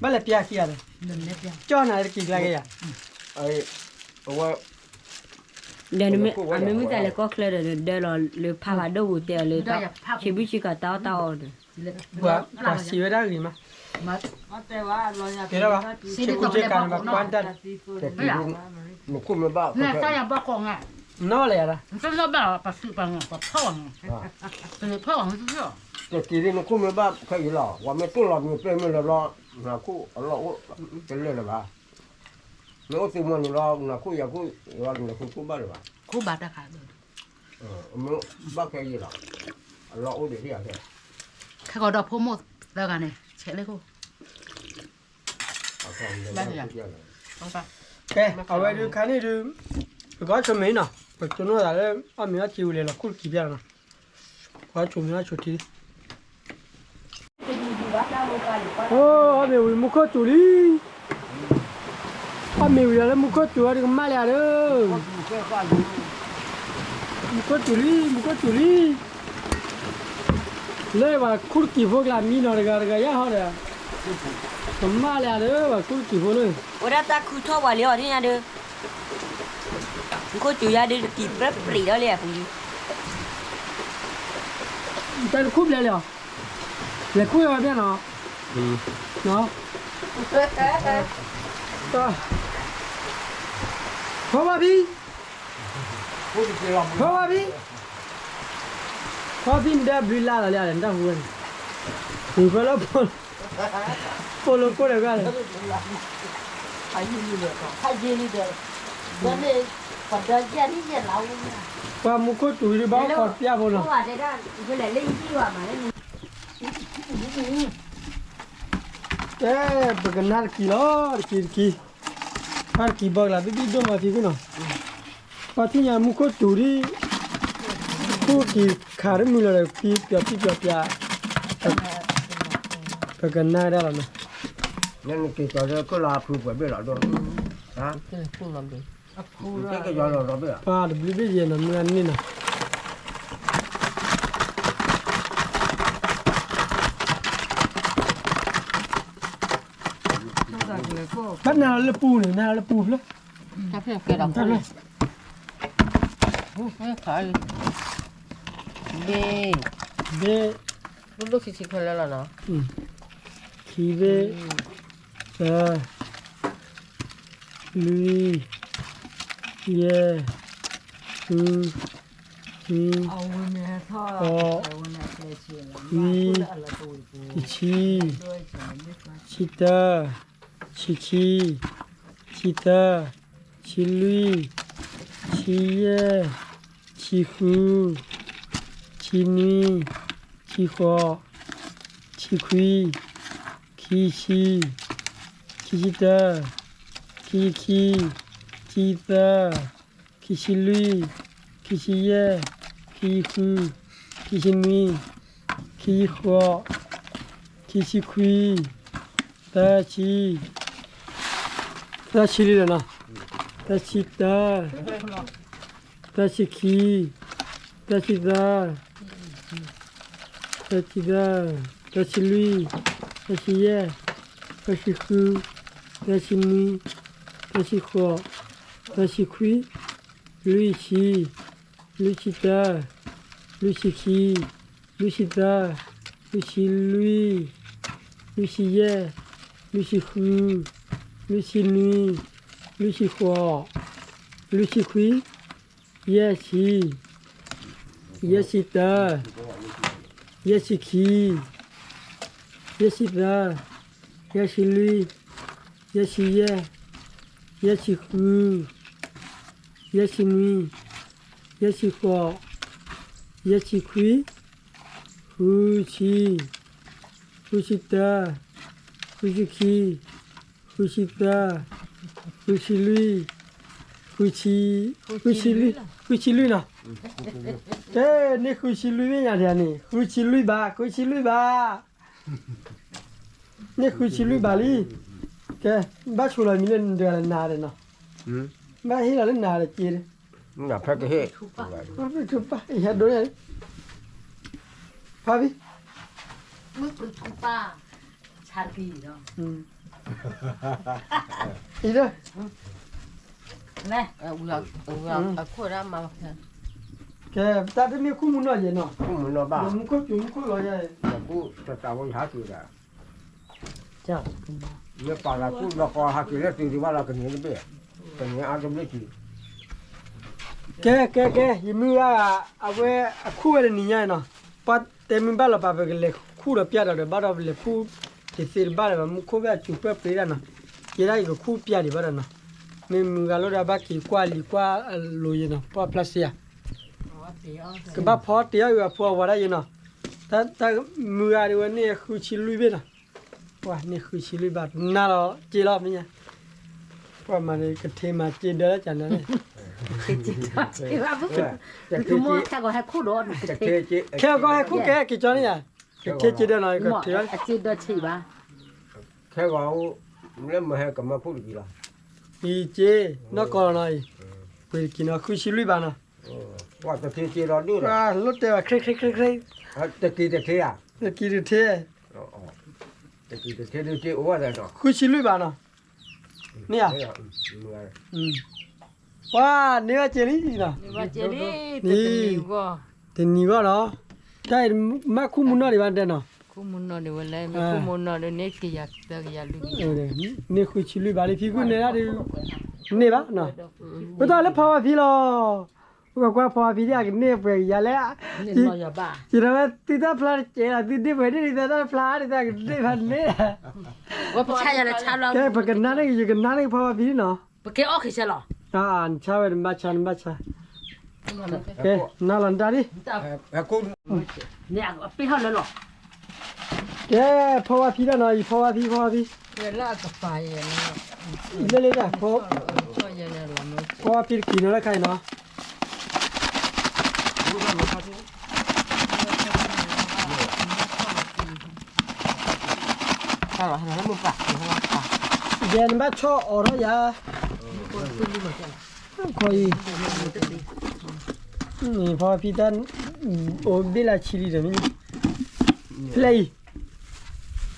ဘၣ်လဲၤပျၢ်ခံဂၤဒီး, ကၠီၣ်နၤတကံၤကျါက့ၤယၤ, အဝဲ, ဒီးနမ့ၢ်မုၢ်သးလဲၤကီၢ်ချၢဒီး နဒၢလီၤလၢဖးဘၣ်ဒိၣ်ပူၤတဲအီၤလၢ, ဆံးဘုၣ်ဆံးကီးတၢ်အီၣ်တၢ်အီဒီး, ပှၤစံးဝဲဒၣ်ဂ့ၤမး, ဆ့ကူဆ့ကၤန့ၣ်ဘၣ်ကွၢ်တၢ်, နခိၣ်မ့ၢ်ဘၣ်, နခိၣ်မ့ၢ်ဘၣ်ခဲအံၤလီၤ, ပှၤမ့ၢ်တိၢ်လီၤမ့ၢ်ပျဲၢ်မ့ၢ်လၢၤဘျီ, နခိၣ်အလီၢ်အိၣ်တလၢာ်လၢၤဘၣ်, မ့ၢ်အိၣ်သ့မီၢ်န့ၣ်လီၤ နခိၣ်ယၤခိၣ်, နခိၣ်ခိၣ်ဘၣ်လၢၤဘၣ်, ခိၣ်ဘၣ်တၢ်ခး, မ့ၢ်ဘၣ်ခဲအံၤလီၤ, အလီၢ်အိၣ်ဒံး, ခဲကီးဒီးဖိမိၢ်သၢဂၤန့ၣ် ဆဲးလၢခိၣ် ကဲ, အဝဲဒုးခါန့ၣ်ဒုး, ပကီၢ်ဆိမ့ၢ်နီၤ, ပကၠိနီၢ်သးလၢ အီၣ်မ့ၤအီၣ်ထံဝံၤလဲၤလီၤခိၣ်တကံၤဖျါလီၤနီၤ, ပကီၢ်ဆိမ့ၢ်အီၣ်ဆိထံ, အိၣ်, အီၣ်မ့ၤဝံၤမူခိၣ်စူၤလံ, အီၣ်မ့ၤဝံၤဒီးလၢမူခိၣ်စူၤအီၤဒီးကမၣ်လၢယၤဒီး, မူခိၣ်စူၤလံ မူခိၣ်စူၤလံ လၢပှၤခူၣ်တကံၤဖိကျါမံနီၤတဂၤတဂၤယါဟီဒီး, ကမၣ်လၢယၤဒီး ပှၤခူၣ်တကံၤဖိလၢ, ဝဲဒၣ်တၢ်ခုထီၣ်ပှၤလံအီၤဒ်ညါဒီး, မူခိၣ်စူၤယါဒီးတကံၤပြဲပြံးဒီးလၢအပူၤလံ, တၢ်တခူၣ်ဘျဲလံအီၤ, လဲၤခူၣ်ဝဲဘျဲနီၤ, ဖီဘၣ်ဖံ ဖီဘၣ်ဖံ, ဖီဘၣ်ဖံ နဒၢဘျုးလါလီၤလံ နတၢ်ဟူဝဲန့ၣ်, နဖဲလၢဖိ, ဖိလိၤကိၣ်ဒီးဂၤလၢ, ပှၤမူခိၣ်စူၤဒီးဘၣ်အိၣ်ခိးပျၢ်ဖိနီၤ, ကဲ, ပကနၣ်တကံၤလီၤ တကံၤတကံၤ, ပၢ်တကံၤဘီကလး ဘံၣ်ဘံၣ်ဒိၣ်မးဖံခိၣ်နီၤ, ပၢ်ထံၣ်ညါမူခိၣ်တူၤဒ် ခိၣ်က့ၤခးတမုာ်လီၤဒီး ပံပျီၤပံပျီၤပျီၤ, ပကနၣ်ဒၣ်လီၤနီၤ, နက့ၤကီၤလၢခိၣ်လီၤဖုပှဲၤဘ့ၣ်လီၤဒိၣ်, ပၢ်တဘျုးဘ့ၣ်ယဲနီၤ မုၢ်အန့ၣ်နီၤ ဘၣ်နၤလၢပူၤန့ၣ် နၤလၢပူၤဖျၢၣ်, တၢ်ဖျၢၣ်ကဲဒီးခိၣ်, ဘ့ၣ်, ဘ့ၣ်, ခံဘ့ၣ်, သၢ, လွံၢ်, ယဲၢ်, ဃု, ဆံ, ဃိး, ခွံ, တဆံ, ဆံတၢ, ဆံခံ, ဆံသၢ, ဆံလွံၢ်, ဆံယဲၢ်, ဆံဃု, ဆံနွံ, ဆံဃိး, ဆံခွံ, ခံဆံ, ခံဆံတၢ, ခံဆံခံ, ခံဆံသၢ, ခံဆံလွံၢ်, ခံဆံယဲၢ်, ခံဆံဃု, ခံဆံနွံ, ခံဆံဃိး, ခံဆံခွံ, သၢဆံ, သၢဆံလံလီၤနီၤ, သၢဆံတၢ, သၢဆံခံ, သၢဆံသၢ, သၢဆံသၢ, သၢဆံလွံၢ်, သၢဆံယဲၢ်, သၢဆံဃု, သၢဆံနွံ, သၢဆံဃိး, သၢဆံခွံ, လွံၢ်ဆံ, လွံၢ်ဆံတၢ, လွံၢ်ဆံခံ, လွံၢ်ဆံသၢ, လွံၢ်ဆံလွံၢ်, လွံၢ်ဆံယဲၢ်, လွံၢ်ဆံဃု, လွံၢ်ဆံနွံ, လွံၢ်ဆံဃိး, လွံၢ်ဆံခွံ, ယဲၢ်ဆံ, ယဲၢ်ဆံတၢ, ယဲၢ်ဆံခံ, ယဲၢ်ဆံသၢ, ယဲၢ်ဆံလွံၢ်, ယဲၢ်ဆံယဲၢ်, ယဲၢ်ဆံဃု, ယဲၢ်ဆံနွံ, ယဲၢ်ဆံဃိး, ယဲၢ်ဆံခွံ, ဃုဆံ, ဃုဆံတၢ, ဃုဆံခံ, ဃုဆံသၢ, ဃုဆံလွံၢ်, ဃုဆံ, ဃုဆံလွံၢ်, ဃုဆံလွံၢ်နီၤ, ကဲ, န့ၢ်ဃုဆံလွံၢ်ဘ့ၣ်ညါဒ်န့ၣ် ဃုဆံလွံၢ်ဘး, ဃုဆံလွံၢ်ဘး, န့ၢ်ဃုဆံလွံၢ်ဘးလံ, ကဲ, ဘၣ်ဆိလီၤမံၤလၢနတဂၤလၢနၤဒီးနီၤ, ဘၣ်ဟ့ၣ်လီၤလၢနၤဒီးက့ၤ, ဖဲကဟ့ၣ်, ဖးဘံ, ဆါကံၤဒီး, အံၤဒီး, ကဲ, တၢ်တမ့ၢ်ခူၣ်မုၢ်နီၢ်ယဲနီၤ, မူခိၣ်စူၤမူခိၣ်လီၤယဲ, မ့ၢ်ပာ်လီၤကူၣ်လီၤကီဟးက့ၤလၢတုၤဒံးဘၣ်လီၤကန့ၢ်တဘ့ၣ်, ကန့ၢ်အါတဘ့ၣ်က့ၤ, ကဲ ကဲ ကဲ ယမုၢ်ဂၤ, အဝဲအခူၣ်ဝဲတနံၤညါနီၤ, ပှၤတဲမုၢ်ဘၣ်လီၤပာ် ပကလဲၤခူၣ်ဒီးပျၢ်ဒီး ဘၣ်ဒီးပလဲၤခူၣ်တသ့တဘၣ်လၢၤဘၣ်, မူခိၣ်ဖဲအစူၤပၢၢ်ပှ့ၤဒၣ်နီၤ, ယဲဒၣ်ယကခူၣ်ပျၢ်ဒံးဘၣ်ဒီးနီၤ, မ့ၢ်မုၢ်ဂၤလိၣ်ဒီးဘၣ်က့ၤကွၢ်လံၤကွၢ်အလိၤယဲနီၤ, ပှၢ်ဖျါစ့ဧါ, ကဘၣ်ဖီတ့ၢ်အီၣ်အုးအဖိအဝၤဒၣ်ယဲနီၤ, တၢ်မုၢ်ဂၤဒၣ်ဝဲန့ၢ်ဃုဆံလွံၢ်ဘ့ၣ်နီၤ, ပှၤန့ၢ်ဃုဆံလွံၢ်ဘး နၤလီၤက့ၤလီၤမ့ၢ်ညါ, ပှၤမၤန့ၣ် ကထ့မၤက့ၤဒၢလၢကနၤန့ၣ်, ခဲဂီၤဟဲခူၣ်ကဲက့ၤကၠီန့ၣ်ယါ, ကထ့က့ၤဒၢနီၤ ကထ့, ခဲဂီၤ, လၢမဟဲကမၤခူၣ်တက့ၤလီၤ, အံၤက့ၤ, နီၢ်ကီၢ်လီၤနီၤအံၤ, ပှ့ၤတက့ၤနီၤ ဃုဆံလွံၢ်ဘးနီၤ, ပှၤတက့ၤက့ၤလီၤဒိၣ်လီၤ, လၢတဲဘၣ် ချ့ချ့ချ့ချ့, တက့ၤတထ့ဧါ, တက့ၤတထ့, တက့ၤတထ့ဒုးက့ၤအိၣ်ဝဲဒီး, ဃုဆံလွံၢ်ဘးနီၤ, န့ၣ်ဧါ, ပှၤန့ၢ်ဘၣ်က့ၤလံနီၤ, တနံၤဂီၢ်လီၤ, တၢ်အံၤမ့ၢ်ခူၣ်မုၢ်နီၢ်ဒံးဘၣ်တဲနီၤ, ခူၣ်မုၢ်နီၢ်ဒံးဝဲလဲၣ်, မ့ၢ်ခူၣ်မုၢ်နီၢ်ဒံးန့ၣ်က့ၤယၤသၢကယၤလွံၢ်, န့ၢ်ဃုဆံလွံၢ်ဘးလံ ဖံခိၣ်နဲဒၣ်ဒုး, န့ၢ်ဘၣ်နီၤ, ပတၢ်လၢဖီဝါဖံလီၤ, ပကကွၢ်ဖီဝါဖံဒ်အကန့ၢ်ပှဲၤကယၤလဲၣ်, ယံာ်ဒီးဝဲသုတၢ်ဖျါတကဲးလီၤ သုဒ့ၣ်ပှဲၤဒ့ၣ်ဒ်သၢတၢ်ဖျါဒ်သးကန့ၢ်ဖးန့ၣ်, ပကနါန့ၣ် ယကနါန့ၣ်ဖီဝါဖံနီၤ, ပကဲအီၣ်က့ၤဆဲးလီၤ, နဆါဝဲနဘၣ်ဆါ နဘၣ်ဆါ, နၤလီၤနတၢ်ဒ် ပ့ၤဟီၣ်လၢလီၤ, ကဲ ဖီဝါဖံတၢ်နီၤ အံၤ ဖီဝါဖံ ဖီဝါဖံ, လၢလၢတၢ်ဖီ, ဖီဖံတကံၢ်နီၤလၢခါအံၤနီၤ, ယဲနဘၣ်ဆီၣ်အီၤထီၣ်ယၤ, ခီအံၤ, ဖီဖံတၢ်, အိၣ်ဘ့ၣ်လၢဆံလံဒီးမ့ၢ်, ဖျဲၣ်အံၤ,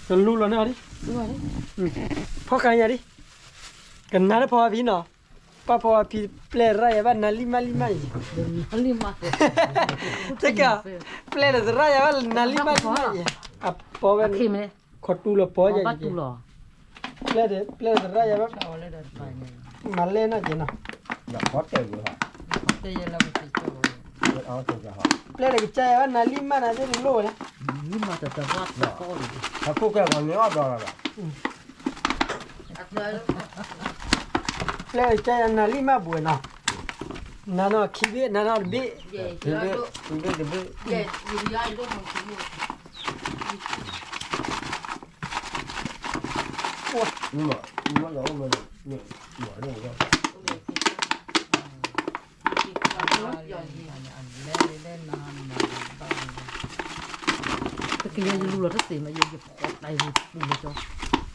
တလူလီၤန့ၢ်အီၤဒံး, ဖီၣ်ဃာ်ယၤဒံး, ကနၣ်လၢဖီဖံနီၤ, ပှၤဖီဖံပျဲၢ်ရၣ်ယၤဘၣ်နၤလံမးလံမးအံၤ, တကး, ပျဲၢ်ဒီးသရၣ်ယၤဘၣ်နၤလံမးလံမးအံၤ, အပီဝဲ, ခီတူၢ်လီၤပီယၤ, ပျဲၢ်ဒီး ပျဲၢ်ဒီးသရၣ်ယၤဘၣ်, မၤလဲၢ်နီၢ်က့နီၤ, ပျဲၢ်ဒီးကစၢ်ယၤဘၣ်နၤလံမးနၤသ့ၣ်တလိၣ်ဝဲလဲၣ်, ပျဲၢ်ဒီးကစၢ်ယၤဘၣ်နၤလံမးဘူးဝဲနီၤ, နၤနီၤခံဘ့ၣ် နၤနီၤတဘ့ၣ်, တဘ့ၣ်, တဘ့ၣ်, တက့ၢ် ယလူၤလီၤတသ့မး ယဖီၣ်တၢ်ယပူၤလၢကၠီ,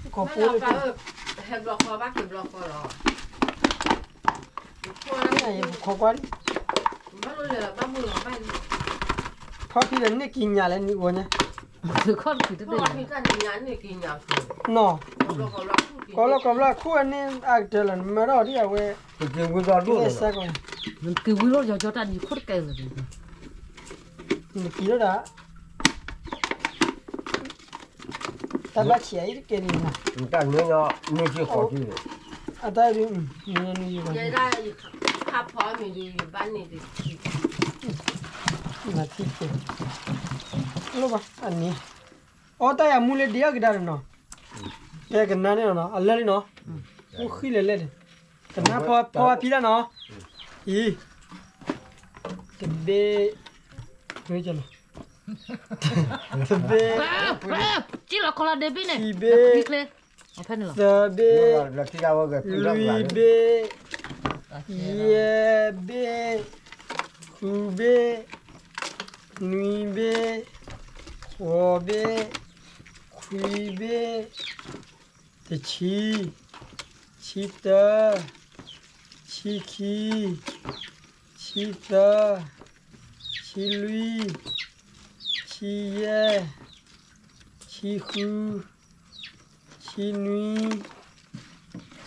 ခီဖိလၢ, ဟဲဘျီဃီဘၣ်က့ၤဘျီဃီလီၤ, ယခိးကွၢ်လံ, ဖီဖံဒီးန့ၢ်ကံညၣ်လဲၣ်နံၤဂီၤညါ, နီၤ, ကီလီၤကီဘျီခူၣ်အန့ၢ်အါကတၢၢ်လီၤ နမၢထီၣ်အီၤဒ်အဝဲ, က့ၤဝံၤလီၤယီၤကၠီတၢ်ဒ်ယခိၣ်တကဲလၢာ်, နကံၤလီၤဒၣ် တၢ်ဘၣ်ဆံးအံၤတကဲန့ၣ်, တၢ်နွံ, နွံဆံဃိးဆံ, အတၢ်ဒုး, နွံနွံ, နထံၣ်ကဲ, လိၣ်ဘၣ်အန့ၣ်, အီၣ်တၢ်ယၤမူလၢဒံးအကဒါန့ၣ်နီၤ, တဲကနါန့ၣ်နီၤ အလၢလံနီၤ, အိၣ်ဃံလဲၤလဲၣ်န့ၣ်, ကနါဖီဖံဒၣ်နီၤ, အံၤ, တဘ့ၣ်, တဘ့ၣ်, ခံဘ့ၣ်, သၢဘ့ၣ်, လွံၢ်ဘ့ၣ်, ယဲၢ်ဘ့ၣ်, ဃုဘ့ၣ်, နွံဘ့ၣ်, ဃိးဘ့ၣ်, ခွံဘ့ၣ်, တဆံ, ဆံတၢ, ဆံခံ, ဆံသၢ, ဆံလွံၢ်, ဆံယဲၢ်, ဆံဃု, ဆံနွံ,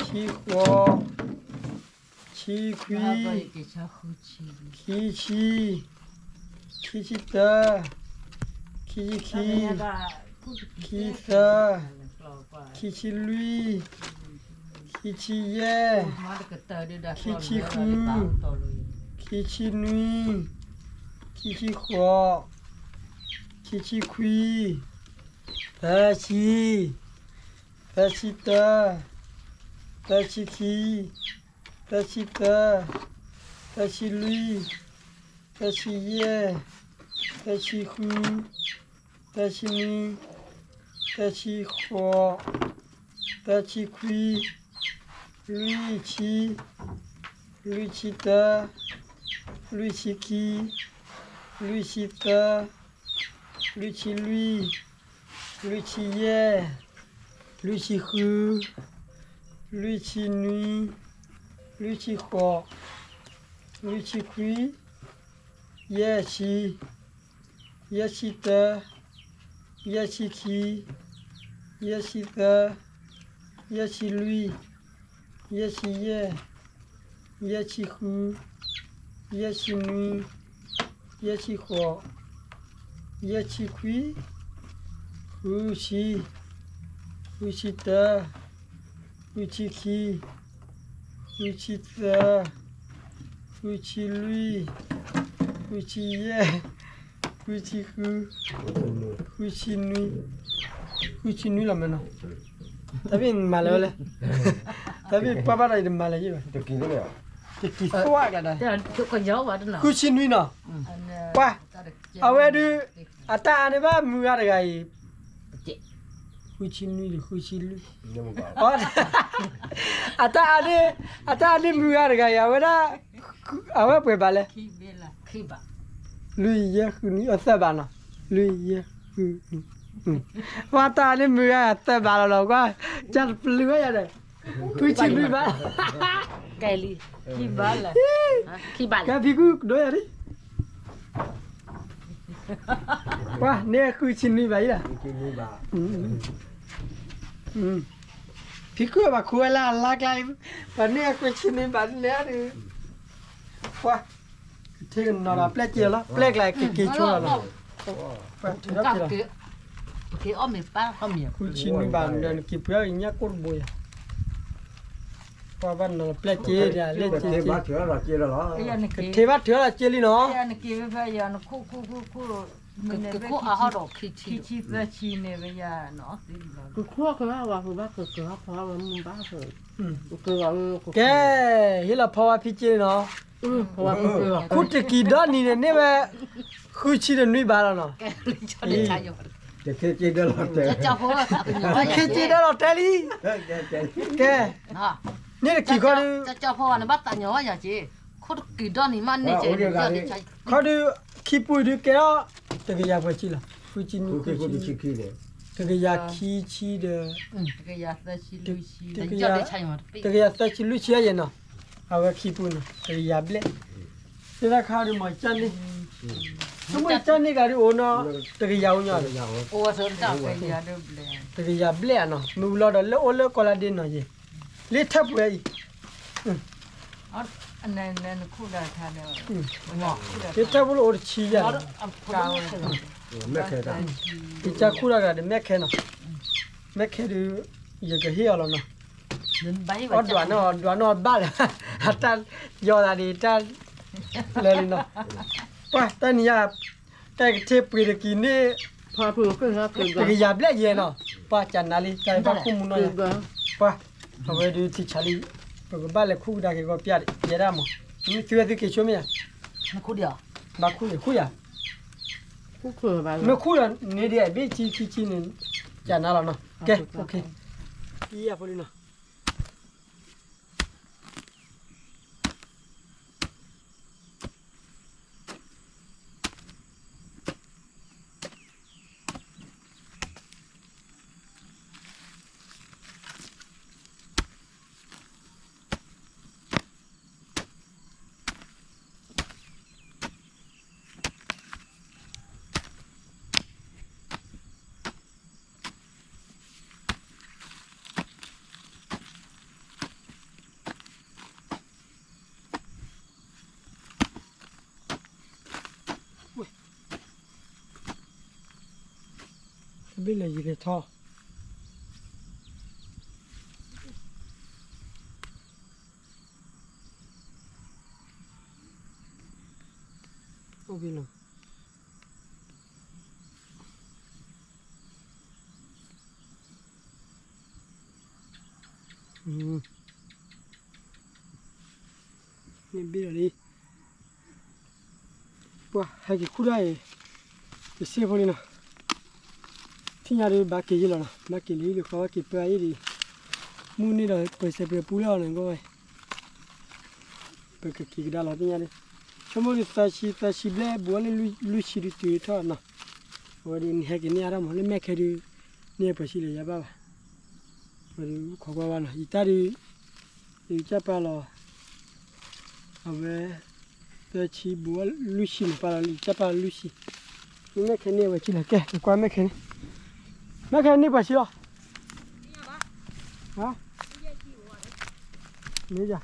ဆံဃိး, ဆံခွံ, ခံဆံ, ခံဆံတၢ, ခံဆံခံ, ခံသၢ, ခံဆံလွံၢ်, ခံဆံယဲၢ်, ခံဆံဃု, ခံဆံနွံ, ခံဆံဃိး, ခံဆံခွံ, သၢဆံ, သၢဆံတၢ, သၢဆံခံ, သၢဆံသၢ, သၢဆံလွံၢ်, သၢဆံယဲၢ်, သၢဆံဃု, သၢဆံနွံ, သၢဆံဃိး, သၢဆံခွံ, လွံၢ်ဆံ, လွံၢ်ဆံတၢ, လွံၢ်ဆံခံ, လွံၢ်ဆံသၢ, လွံၢ်ဆံလွံၢ်, လွံၢ်ဆံယဲၢ်, လွံၢ်ဆံဃု, လွံၢ်ဆံနွံ, လွံၢ်ဆံဃိး, လွံၢ်ဆံခွံ, ယဲၢ်ဆံ, ယဲၢ်ဆံတၢ, ယဲၢ်ဆံခံ, ယဲၢ်ဆံသၢ, ယဲၢ်ဆံလွံၢ်, ယဲၢ်ဆံယဲၢ်, ယဲၢ်ဆံဃု, ယဲၢ်ဆံနွံ, ယဲၢ်ဆံဃိး, ယဲၢ်ဆံခွံ, ဃုဆံ, ဃုဆံတၢ, ဃုဆံခံ, ဃုဆံသၢ, ဃုဆံလွံၢ်, ဃုဆံယဲၢ်, ဃုဆံဃု, ဃုဆံနွံ, ဃုဆံနွံလီၤမ့ၢ်နီၤ, တၢ်ဘ့ၣ်မၤလၢၤဝဲလဲၣ်, တၢ်ဘ့ၣ်ပှၢ်ဘၣ်ဒီးယတမၤလၢၤယ့ၣ်ဘၣ်, တကံၤသွၣ်ကျါဒီး, ဃုဆံနွံနီၤ, ပှၤ, အဝဲဒုး, အတၢ်အါန့ၢ်ဘၣ်မုၢ်ဂၤတဂၤအံၤ, ဃုဆံနွံဒီးဃုဆံလွံၢ်, အတၢ်အါန့ၢ်, အတၢ်အါန့ၢ်မုၢ်ဂၤတဂၤအံၤ အဝဲဒၣ်, အဝဲပှဲၤဘးလဲၣ်, လွံၢ်ယဲၢ်ဃုနွံ အသၢဘးနီၤ, လွံၢ်ယဲၢ်ဃုနွံ, ပှၤတၢ်အါန့ၢ်မုၢ်ဂၤသၢဘးလီၤနီၤ, ကွၢ်, ကပျုၤဝဲယၤဒီး, ဃုဆံနွံဘး, ကဲလံ, ခံဘးလၢ, ခံဘးလၢ, ကဲဖံကူၣ်ဒိယၤဒ် ပှၤန့ၣ်ဃုဆံနွံဘးအံၤလီၤ, ဖံကူၣ်ဘၣ်ခိၣ်ဝဲလၢအလါကျါ, ပှၤန့ၣ်ဃုဆံနွံဘးန့ၣ်ဒီး, ပှၤ, ကထ့ကနီၤဒီးပျဲၢ်စ့လီၤ, ပျဲၢ်ကျါကက့ၤဆိလီၤနီၤ, ပှၤထုးထီၣ်က့ၤလီၤ, ဃုဆံနွံဘးဒီးနက့ၤပှ့ၤအီၣ်ကညၣ်ကိၣ်တဘိယၤ, ပှၤဘၣ်နီၤလီၤပျဲၢ်စ့ဒီး လၢစ့, ကထ့ဘၣ်ထုးထီၣ်လီၤစ့လံနီၤ, ကထ့ဘၣ်ထုးထီၣ်လီၤစ့လံနီၤ, ကဲ, ဟ့ၣ်လီၤဖီဝါဖံစ့လံနီၤ, ခူၣ်တကံၤဒီနံၤန့ၣ်န့ၢ်ဝဲ, ဃုဆံဒီးနွံဘးလီၤနီၤ, တခ့စ့ဒၢလီၤတဲလံ, ကဲ, န့ၣ်တကံၤခီဒုး ခီဒုး ခံပူၤဒုးကဲထီၣ် တကယၤပှဲၤဆံလီၤ, ဃုဆံနွံ, တကယၤခံဆံဒီး, တကယၤသၢဆံလွံၢ်ဆံယဲၢ်နီၤ, အဝဲခံပူၤနီၤ တကယၤဘျဲၣ်, သ့ၣ်တၢ်ခါဒုးမ့ၢ်ကၢ်န့ၣ်, ဆိကမိၣ်ကၢ်န့ၣ်ဂၤဒုးအိၣ်နီၤ, တကယၤအိၣ်ညီ, တကယၤဘျဲၣ်နီၤ, မုၢ်လီၤဒီးလၢအိၣ်လၢကီၢ်လါဒ့နီၤယဲၢ်, လၢထၢၣ်ပူၤအံၤ လၢထၢၣ်ပူၤလၢအိၣ်တဆံယဲၢ်, လၢခူၣ်တၢ်တဂၤဒီးမဲၣ်ခဲနီၤ, ယကစၢ်ခူၣ်တၢ်တဂၤဒီးမဲၣ်ခဲနီၤ, မဲၣ်ခဲဒုး, ယကဟ့ၣ်အီၤလီၤနီၤ, အီၣ်ဒွးနီၣ်ဒွးနီၣ်ဘၣ်လၢ, အတၢ်ယီၤသးဒ်တၢ်, လၢလံနီၤ, ပှၤတၢ်နံၤယၤ, တၢ်ကထ့ပှ့ၤတကံၤန့ၣ်, တကယၤဘျဲၣ်ယဲၢ်နီၤ, ပှၤကနၤလံ တၢ်ဘၣ်ခိၣ်မူနီၤယၤ, ပှၤ, အဝဲဒုးထံဆါလံ, ပကဘၣ်လဲၤခူၣ်ကဒါက့ၤကီးပျၢ်ယဲဒၣ်မး, သုဝဲသုက့ၤဆိမ့ၢ်ယၤ, ဘၣ်ခူၣ်ယၤ, မ့ၢ်ခူၣ်ဒီးန့ၣ်ဒ်အဘ့ၣ်ဆံခံဆံန့ၣ်, ကနၤလီၤနီၤ, ကဲ, အံၤအဖိလံနီၤ တဘ့ၣ်လၢယကထီၣ်, အိၣ်ဘ့ၣ်လီၤ, န့ၣ်ဘ့ၣ်လီၤလံ, ပှၤဟဲက့ၤခူၣ်ဒၣ်အံၤ, ယစ့ဖိလံနီၤ, ထံၣ်ညါဒုးဘၣ်က့ၤယ့ၢ်လီၤနီၤ, ဘၣ်က့ၤလံလံၤဃီဘၣ်က့ၤပၢအံၤဒံး, မုၢ်န့ၢ်ဒီးပှဲၤစဲးပှဲၤပူလၢအီၤန့ၣ်ကီဝဲ, ပကက့ၤကဒါလီၤသ့ၣ်ညါဒုး, ဆိကမိၣ်ဒုးသၢဆံ သၢဆံဘျဲၣ် ဘူးဝဲလၢလွံၢ်ဆံဒုးတုၤထီၣ်နီၤ, အဝဲဒုးနဟဲက့ၤန့ၢ်အါထီၣ်မး လၢမဲၣ်ခဲဒုး, န့ၢ်ပှဲၤဆံလၢယၤဘၣ်ဘၣ်, ဝဲဒုးခိးကွၢ်ဘၣ်နီၤ ယတၢ်ဒုး, ယကစၢ်ပာ်လီၤ, အဝဲ, သၢဆံဘူးဝဲလွံၢ်ဆံန့ၣ် ပာ်လီၤ ယကစၢ်ပာ်လီၤလွံၢ်ဆံ, မ့ၢ်မဲၣ်ခဲန့ၢ်ဝဲဆံလဲၣ် ကဲ ကကွၢ်မဲၣ်ခဲန့ၣ်, မဲၣ်ခဲန့ၢ်ပှဲၤဆံလီၤ, မ့ၢ်ယၤ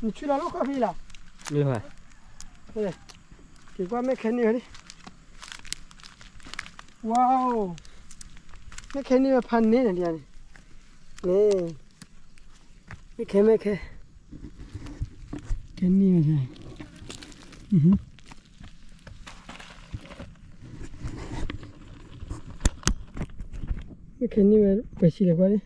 နဆူလီၤလၢခီၣ်ဖံးလီၤ, က့ၤကွၢ်မဲၣ်ခဲန့ၢ်ဝဲ, ဝါ, မဲၣ်ခဲန့ၢ်ဝဲဖးန့ၢ်န့ၣ်, န့ၣ်, မဲၣ်ခဲ မဲၣ်ခဲ, ခဲန့ၢ်ဝဲ, မဲၣ်ခဲန့ၢ်ဝဲ ပှဲၤဆံလဲၣ်ကွၢ်န့ၣ်,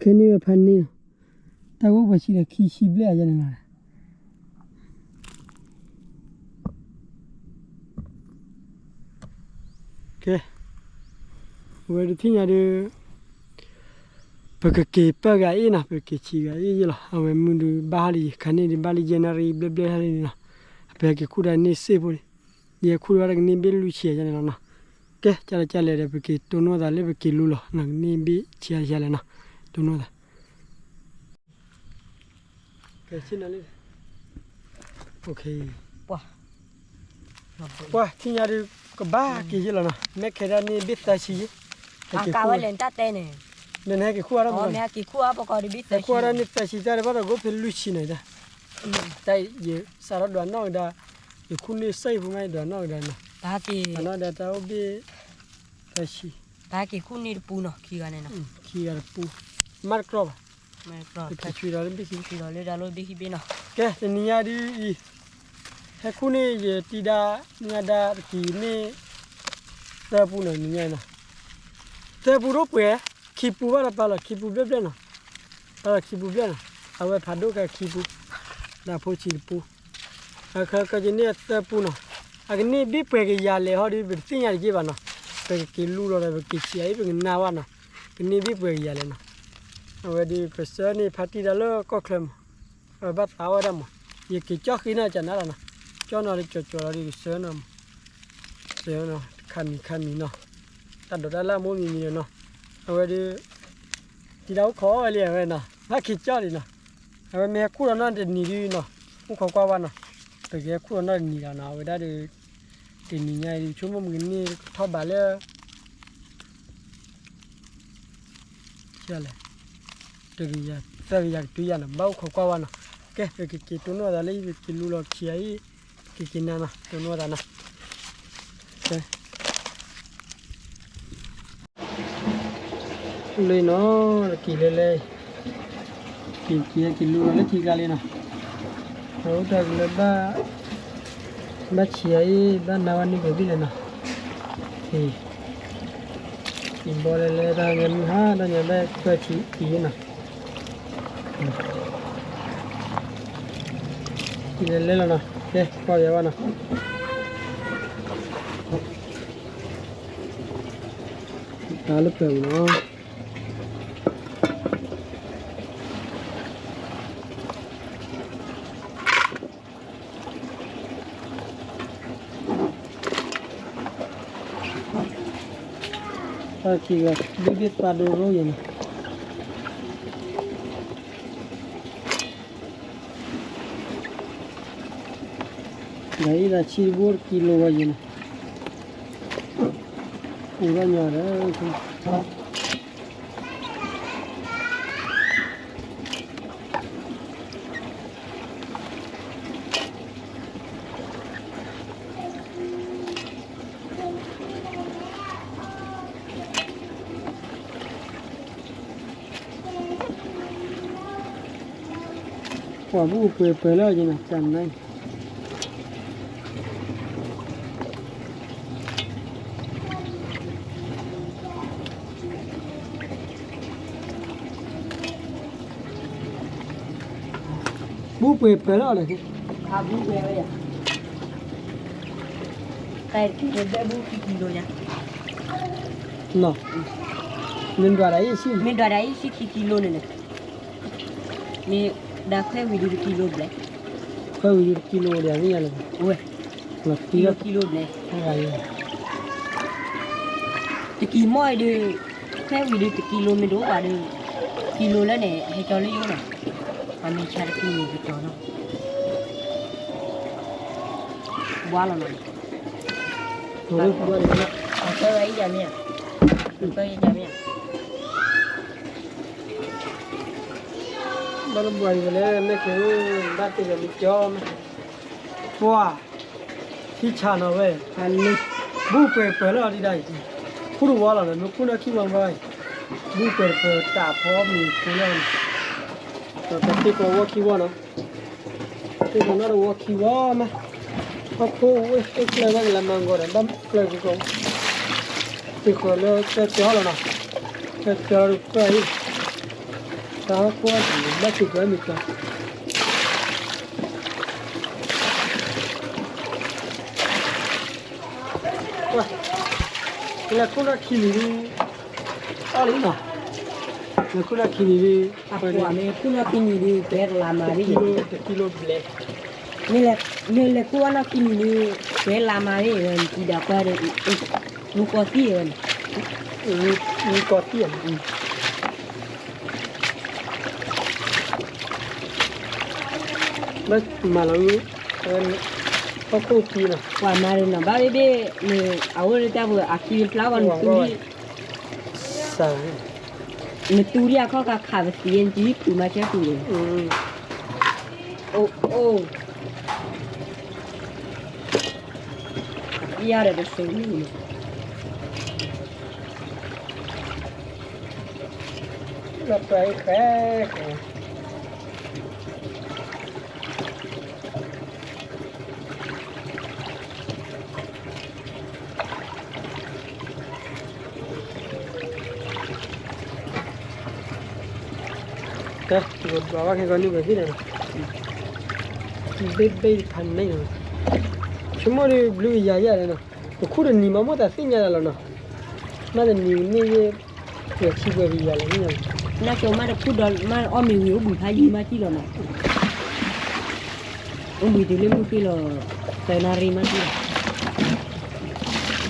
ခဲန့ၣ်ဝဲဖးန့ၢ်လီၤ, တၢ်ဂိၢ်ပှၤဆံးဒီးခံဆံဘျဲၣ်အယဲန့ၣ်လီၤ. ကဲ, အဝဲဒုးသ့ၣ်ညါဒီး ပကက့ၤပၢၢ်ဂၤအ့ၣ်နီၤ, ပက့ၤဆံးဂၤအ့ၣ်ယဲလီၤ. အဝဲမုၢ်ဒုးဘၣ်ဟါလံ, ခါန့ၣ်ဒုးဘၣ်လၢယဲၢ်နၣ်ရံၣ်ဘျဲၣ်ဘျဲၣ်ဟါလံနီၤ. အပဟဲက့ၤခူၣ်ဒၣ်န့ၣ်စ့ၢ်ဖိန့ၣ်, ယဲၢ်ခူၣ်ဒၣ်ဘၣ်တကန့ၢ်ဘ့ၣ်လွံၢ်ဆံယဲန့ၣ်လီၤနီၤ. ကဲ, ကလဲၤကလဲၤဒီး ပက့ၤတိၢ်နီၣ်သးလၢပက့ၤလူလီၤနီၤ, ကန့ၢ်ဘ့ၣ်ဆံးယဲလဲၣ်နီၤ, တိၢ်နီၣ်သး ကဲ, ဆ့ၣ်နီၤလံ, ပှၤ ပှၤ ထံၣ်ညါဒုး ကဘၣ်က့ၤယဲလီၤနီၤ, မ့ၢ်ခဲဒၣ်န့ၣ်ဘ့ၣ်သၢဆံယဲ, ဟဲက့ၤခူၣ်ဝဲလဲၣ် နတၢ်တဲန့ၣ်, နဟဲက့ၤခူၣ်အါထီၣ်မး, ဟဲက့ၤခူၣ်အါပကီၢ်ဒီးဘ့ၣ်သၢဆံ, ဟဲခူၣ်အါဒၣ်န့ၣ်သၢဆံတၢ်ဒီး ဘၣ်ဒီးကိးဖဲလွံၢ်ဆံနီၤတၢ်, တၢ်ယစးထီၣ်ဒွးနီၣ်ကဒါ, ယခူၣ်န့ၢ်စဲးယဖိမး ယဒွးနီၣ်ကဒါနီၤ, ဒွးနီၣ်ကဒါတၢ်အိၣ်ဘ့ၣ်သၢဆံ, ပဟဲက့ၤခူၣ်န့ၢ်တပူနီၤ, ခံဂၤန့ၣ်နီၤ, ခံဂၤတပူ, မၤတကြီဘၣ်, ပက့ၤဆွံလီၤလၢဘ့ၣ်ခံ, ဆွံလီၤလၢတၢ်လီၢ်ဘ့ၣ်ခံဘ့ၣ်နီၤ. ကဲ, တနံၤညါဒ်အံၤ, ဟဲခူၣ်န့ၢ်ယတံၤဒါ, နံၤညါဒါတက့ၤန့ၢ် သၢပူနီၤ, နံၤညါနီၤ, သၢပူတအိၣ်ပှဲၤ, ခံပူဘၣ်ဒီးပာ်လီၤခံပူဘျဲၣ်ဘျဲၣ်နီၤ, ပာ်လီၤခံပူဘျဲၣ်နီၤ, အဝဲဖးဒိၣ်ကဲခံပူ, ဒီးဖိဆံးတပူ, အခါကဲကန့ၢ်သၢပူနီၤ, အကန့ၢ်ဘ့ၣ်ပှဲၤကယၤလဲၣ်ဟီဒုး ပတသ့ၣ်ညါတက့ၢ်ဘၣ်နီၤ, ပကက့ၤလူလီၤဒီး ပက့ၤဆံးအံၤ ပကနၣ်ဘၣ်နီၤ, ကန့ၢ်ဘ့ၣ်ပှဲၤကယၤလဲၣ်နီၤ, အဝဲဒုး ကဆှၢန့ၢ်ဖါတံၢ်တၢ်လၢကီၢ်ချၢမး, အဝဲဘၣ်သးဝဲဒၣ်မး, ယက့ၤကၠီၣ်ဃ့နီၤ ကနၣ်လီၤနီၤ, ကၠီၣ်နီၤလၢကၠီၤကၠီၤလီၤဒုး ကဆှၢနီၤမး, ဆှၢနီၤခါမံၤခါမံၤနီၤ, တၢ်ဒိးတၢ်လၢ်မိၢ်မံၤမံၤဒီးနီၤ, အဝဲဒုး တံၤဒါအိၣ်ခိးဝဲလံ အဝဲနီၤ, ဘၣ်က့ၤကၠီၣ်လံနီၤ, အဝဲမ့ၢ်ဟဲခူၣ်ဒီးနီၢ်တနံၤဒုးနီၤ, အိၣ်ခိးကွၢ်ဝဲနီၤ, ပကဟဲခူၣ်ဒီးနီၢ်တနံၤလီၤနီၤ, အဝဲဒၣ်ဒီး တနံၤညါအံၤ ဆိကမိၣ်မ့ၢ်ကန့ၢ်ကထီၣ်ဘးလၢ လဲၣ်, တကယၤ သၢကယၤကတုၤယၤနီၤ, ဘၣ်အိၣ်ခိးကွၢ်ဝဲနီၤ, ကဲ ပကက့ၤတိၢ်နီၣ်သးလၢအံၤ ပက့ၤလူလီၤခံဂၤအံၤ, ကက့ၤနၤနီၤ တိၢ်နီၣ်သးနီၤ, ကဲ လၢနီၤ တက့ၤလဲၤလဲၤ, က့ၤက့ၤက့ၤလူလီၤလၢခံကျါလံနီၤ, အအိၣ်တၢ်ကလၢဘၣ်, ဘၣ်ဆံးအံၤ ဘၣ်နါဝဲန့ၣ်ပှဲၤဘ့ၣ်လဲၣ်နီၤ, က့ၤဘီလဲၤလဲၤတၢ်ညါမုၢ်ဟါ တၢ်ညါဘၣ်ပၢၢ်ဆံးအံၤနီၤ, က့ၤလဲၤလဲၤလီၤနီၤ, ကဲ ကွၢ်ယၤဝဲနီၤ, တၢ်လၢပှဲၤမးနီၤ. တၢ်ခံဂၤ ဘ့ၣ်ဘ့ၣ်သးဒိရိယဲၢ်န့ၣ်, ဒီးအံၤဒၣ်ဆံတဘိတကံလိဝဲယဲၢ်န့ၣ်, ပူၤထီၣ်ညီဒီး ပှၤဘူၣ်ပှဲၤပှဲၤလၢယနၤကၢ်နၤ, ဘူၣ်ပှဲၤပှဲၤလၢအီၤဒီး, အဘူၣ်ပှဲၤဝဲယၤ, တၢ်တကံၢ်န့ၣ် ဘဲဘူၣ်ခံကံလိယၤ, နီၤ, မ့ၢ်ဒွးဒၣ်အံၤဆံ, မ့ၢ်ဒွးဒၣ်အံၤဆံခံကံလိန့ၣ်န့ၣ်, မ့ၢ်ဒၣ်ခွဲဝံၤဒုးတကံလိဘျဲၣ်, ခွဲဝံၤဒုးတကံလိဘျဲၣ် မ့ၢ်ယၤလၢ, ဝဲ, လီၤတံၢ်လီၤကံလိဘျဲၣ်, တကံၢ်မီၢ်အံၤဒုး, ခွဲဝံၤဒုးတကံလိမ့ၢ်ဒိၣ်ဘၣ်ဒုး, ကံလိလၢန့ၣ် ဟဲကၠီလၢယိနီၤ, ပှၤမ့ၢ်ဆါတကံၢ်န့ၣ်ကတီၤနီၤ, ဘှါလီၤနီၤ, အဝဲအံၤယၤမ့ၢ်ဧါ, အဝဲအံၤယၤမ့ၢ်ဧါ. ဘၣ်လၢဘှါအံၤလဲၣ် မ့ၢ်က့ၤ, ဘၣ်တ့ၢ်ဒီးမ့ၢ်ကၠီမ့ၢ်, ပှၤ, ထံဆးနီၤဝဲ, ဘူၣ်ပှဲၤပှဲၤလၢအီၤဒံးဒၣ်အံၤ, ခူၣ်တဝီလီၤနီၤ မ့ၢ်ခူၣ်နီၢ်ခံဝီဘၣ်, ဘူၣ်ပှဲၤပှဲၤတၢ်ဖီမ့ၤဖိလၢအီၤနီၤ, တၢ်သ့ၣ်ကီးဝီခံဝီနီၤ, သ့ၣ်ကီးနီၢ်တဝီခံဝီမ့ၢ်, ဟီၣ်ခိၣ်ဝဲသ့ၣ်ကျၢၢ်ဘၣ်ကလၤမၤဂီၤဒီး ဘၣ်ကျၢၢ်ကကီး, သ့ၣ်ကီးလၢကျၢၢ်ကၠီလီၤနီၤ, ကျၢၢ်ကၠီလၢပၢၢ်အံၤ, တၢ်ဟီၣ်ခိၣ်အံၤ ဘၣ်စူၤကၢမ့ၢ်ကၢ လဲၤခိၣ်နီၢ်ခံနံၤဒ် အီၣ်လံနီၤ, လဲၤခိၣ်နီၢ်ခံနံၤဒ် အပှၤမ့ၢ်ခိၣ်နီၢ်ခံနံၤဒ် ပဲတလါမၤဒ် တကံလိဘျဲၣ်, မ့ၢ်လဲၤခိၣ်အီၣ်နီၢ်ခံနံၤဒ် ပဲလါမၤဒ်ဝဲ နတံၤဒၣ်ပှၢ်ဒီး မူကီၢ်သံၣ်ဝဲန့ၣ်, မူကီၢ်သံၣ် ဘၣ်မၤလီၤ, ဟီၣ်ခိၣ်ကံနီၤ ပှၤမၤန့ၣ်နီၤ ဘၣ်ဘ့ၣ်ဘ့ၣ်န့ၣ် အဝဲလၢတၢ်ပူၤအခံဖျါဂီၢ်နတူၢ်ဒံး, နတူၢ်ဒံးအခီၣ်ခါခးပသံး နတံၤဖုးမၤဆဲးဖုးန့ၣ်, အိၣ်အိၣ် အကံၢ်အါဒီးတစိၤန့ၣ် လၢပှၤအံၤဃဲဃဲ ကဲ ယကဒွးဘၣ်ခဲကီးန့ၣ် ပသ့ၣ်န့ၣ်လီၤ, ဘ့ၣ်ဘ့ၣ်ဖးန့ၣ်လီၤ, ဆိကမိၣ်ဒီးဘျုးကယၤယၤလဲၣ်နီၤ, ပခူၣ်တနံၤမး မိၣ်သးသ့ၣ်ညါလီၤနီၤ, မ့ၢ်တနံၤန့ၣ် ပှဲၤဆံပှဲၤကယၤလီၤန့ၣ်လီၤ, နၢ်ကၠိမ့ၢ်တခူၣ်ဒီး မ့ၢ်အီၣ်မ့ၤဝံၤ အိၣ်ဘှံးဖးယံၤမးကံၢ်လီၤနီၤ, အိၣ်ဘှံးတုၤလၢမုၢ်ဃ့လီၤ သၢနၣ်ရံၣ်မးကံၢ်လီၤ ကွၢ်တၢ်ဒီး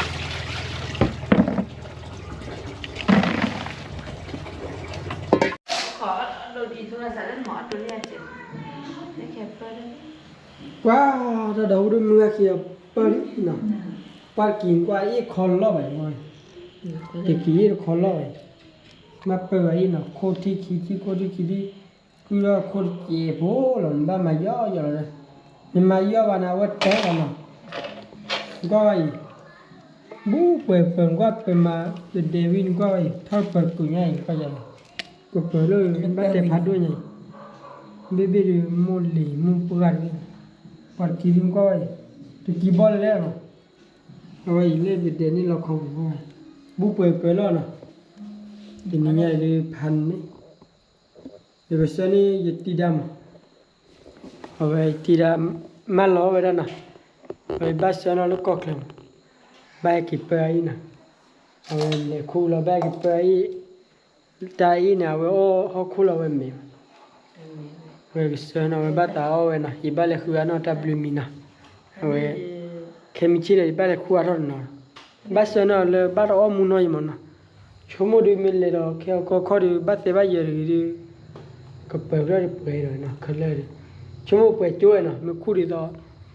အိၣ်ဒိၣ်မုၢ်ဂၤခံဂၤပၢၢ်လံနီၤ, ကွၢ်တကံၤကွၢ်အ့ၣ်ခီလီၢ်ဘၣ်, တကံၤအ့ၣ်တခီလီၢ်ဘၣ်, မ့ၢ်ပၢၢ်ဘၣ်အံၤနီၤ ခိၣ်ထံၣ်ခံထံၣ် ခိၣ်ထံၣ်ခံထံၣ်, ကုၢ်ထီၣ်ခိၣ်တစဲးဖိလီၤ နဘၣ်မၤယီၢ်ယီၢ်လီၤဒီး, နမၤယီၢ်ဘၣ်န့ၣ် အဝဲတဲလီၤနီၤ, ကွၢ်အံၤ ဘူးပှဲၤပၢၤနကွၢ်ပၢၤမၤ ပဒဲးဝံၤနကွၢ်အံၤ ထီၣ်ပၢၤကုာ်ညါအံၤ ကွၢ်ယၤလီၤ, ကပၢၤလၢဘၣ်တဲဖးဒိၣ်ညါအံၤ, ဘ့ၣ်ဘ့ၣ်ဒီးမိၢ်လံၤမိၢ်ပှၢ်တဂ့ၤ, ပှၤတကံၤဒုနကွၢ်အံၤ, တကံၤဘီလၢလဲၣ်လီၤ, အဝဲအံၤလၢပဒဲးန့ၣ်လီခီပူၤ, ဘူးပှဲၤပၢၤလီၤနီၤ, တနံၤညါအံၤဒုဖးန့ၣ် ယကဆှၢန့ၢ်ယတံၤဒါမး, အဝဲတံၤဒါမၢလီၤဝဲဒၣ်နီၤ, အဝဲဘၣ်ဆှၢနီၤလၢကီၢ်ချၢမး, ဘၣ်ဟဲက့ၤပၢအံၤနီၤ, အဝဲလဲၤခူၣ်လီၤဘၣ်ဟဲက့ၤပၢအံၤ, တၢ်အံၤန့ၣ် အဝဲအီၣ်ဟီၣ်ခိၣ်လီၤဝဲမ့ၤ, အဝဲကဆှၢနီၤ အဝဲဘၣ်သးအီၣ်ဝဲနီၤ, ယဘၣ်လဲၤဃုအါနီၣ်တၢ်ဘျုးမံၤနီၤ, အဝဲ ခဲမုၢ်ဆ့ၣ်ဒီး ယဘၣ်လဲၤခူၣ်အါထီၣ်တနီၤ, ဘၣ်ဆှၢနီၤလၢဘၣ်တအီၣ်မူနီၢ်ယံၤမးနီၤ, ဆိကမိၣ်ဒုးမ့ၢ်လဲၤဒီးခဲအကီၢ်ခီၣ်ဒီး ဘၣ်သဲဘၣ်ယၢၤတဂ့ၤဒီး ကပၢၤဖျၢၣ်ဒီးပှဲၤဒီးနီၤ ခဲလၢာ်ဒီး ဆိကမိၣ်ပှဲၤကၠိဝဲနီၤ မ့ၢ်ခူၣ်ဒ်သိး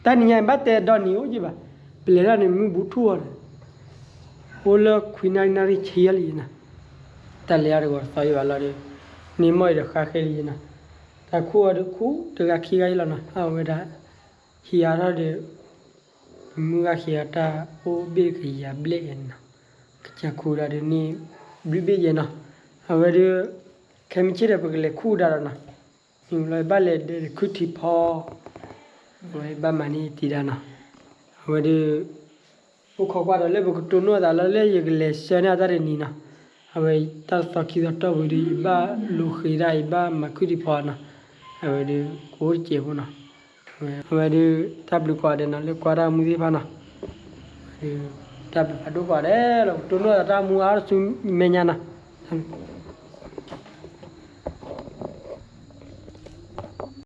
တၢ်နံၤညါအံၤ ဘၣ်တဲဒီနံၤအိၣ်က့ဘၣ်, ပလဲၤဒၣ်န့ၣ် မုၢ်ဘူးထူၣ်အီၤဒီး အိၣ်လၢခွံနၣ်ရံၣ် နၣ်ရံၣ်ဆံယဲၢ်လံနီၤ, တၢ်လဲၤအီၤတဂီၤတသီယံၤဘၣ်လီၤဒီး န့ၢ်မီၢ်အံၤဒီးဃါဃ့လံနီၤ, တၢ်ခူၣ်အီၤဒီးခူၣ်တဂၤခံဂၤယံၤလီၤနီၤ, အဝဲဒၣ် ဟံးအါထီၣ်ဒီး ပမုၢ်ဂၤခံဂၤတၢ်အိၣ်ဘ့ၣ်ကယၤဘျဲၣ်ယဲနီၤ, ကစၢ်ခူၣ်ဒၣ်ဒုးန့ၢ် ဘျုးဘ့ၣ်ယဲနီၤ, အဝဲဒုး ခဲမုၢ်ဆ့ၣ်ဒီး ပကလဲၤခူၣ်ဒၣ်ဒီးနီၤ, နံၤလီၤဘၣ်လဲၤဒဲးခုၣ်ထံဖီ အဝဲဘၣ်မၤန့ၢ်တံၤဒါနီၤ, အဝဲဒုး အိၣ်ခိးကွၢ်ဒီးလၢပကတိၢ်နီၣ်အသးလၢ လၢယကလဲၤဆှၢန့ၢ်အတၢ်တနံၤနီၤ, အဝဲတၢ်သီခံသီတီၢ်ပူၤဒုး ယဘၣ်လိာ်ဃ့ၤဒၣ် ယဘၣ်မၤခုၣ်ထံဖီနီၤ, အဝဲဒုးကအိၣ်တစဲးဖိနီၤ, အဝဲဒုး တၢ်ဘျုးကိးဂၤဒဲးနီၤ လၢကွၢ်တၢ်မူသ့ၣ်တဖၣ်နီၤ, တၢ်ဘျုးဖးဒိၣ်ကိးဂၤဒဲးလီၤ, ပကတိၢ်နီၣ်သးတၢ်မူအါတဆူမဲာ်ညါနီၤ.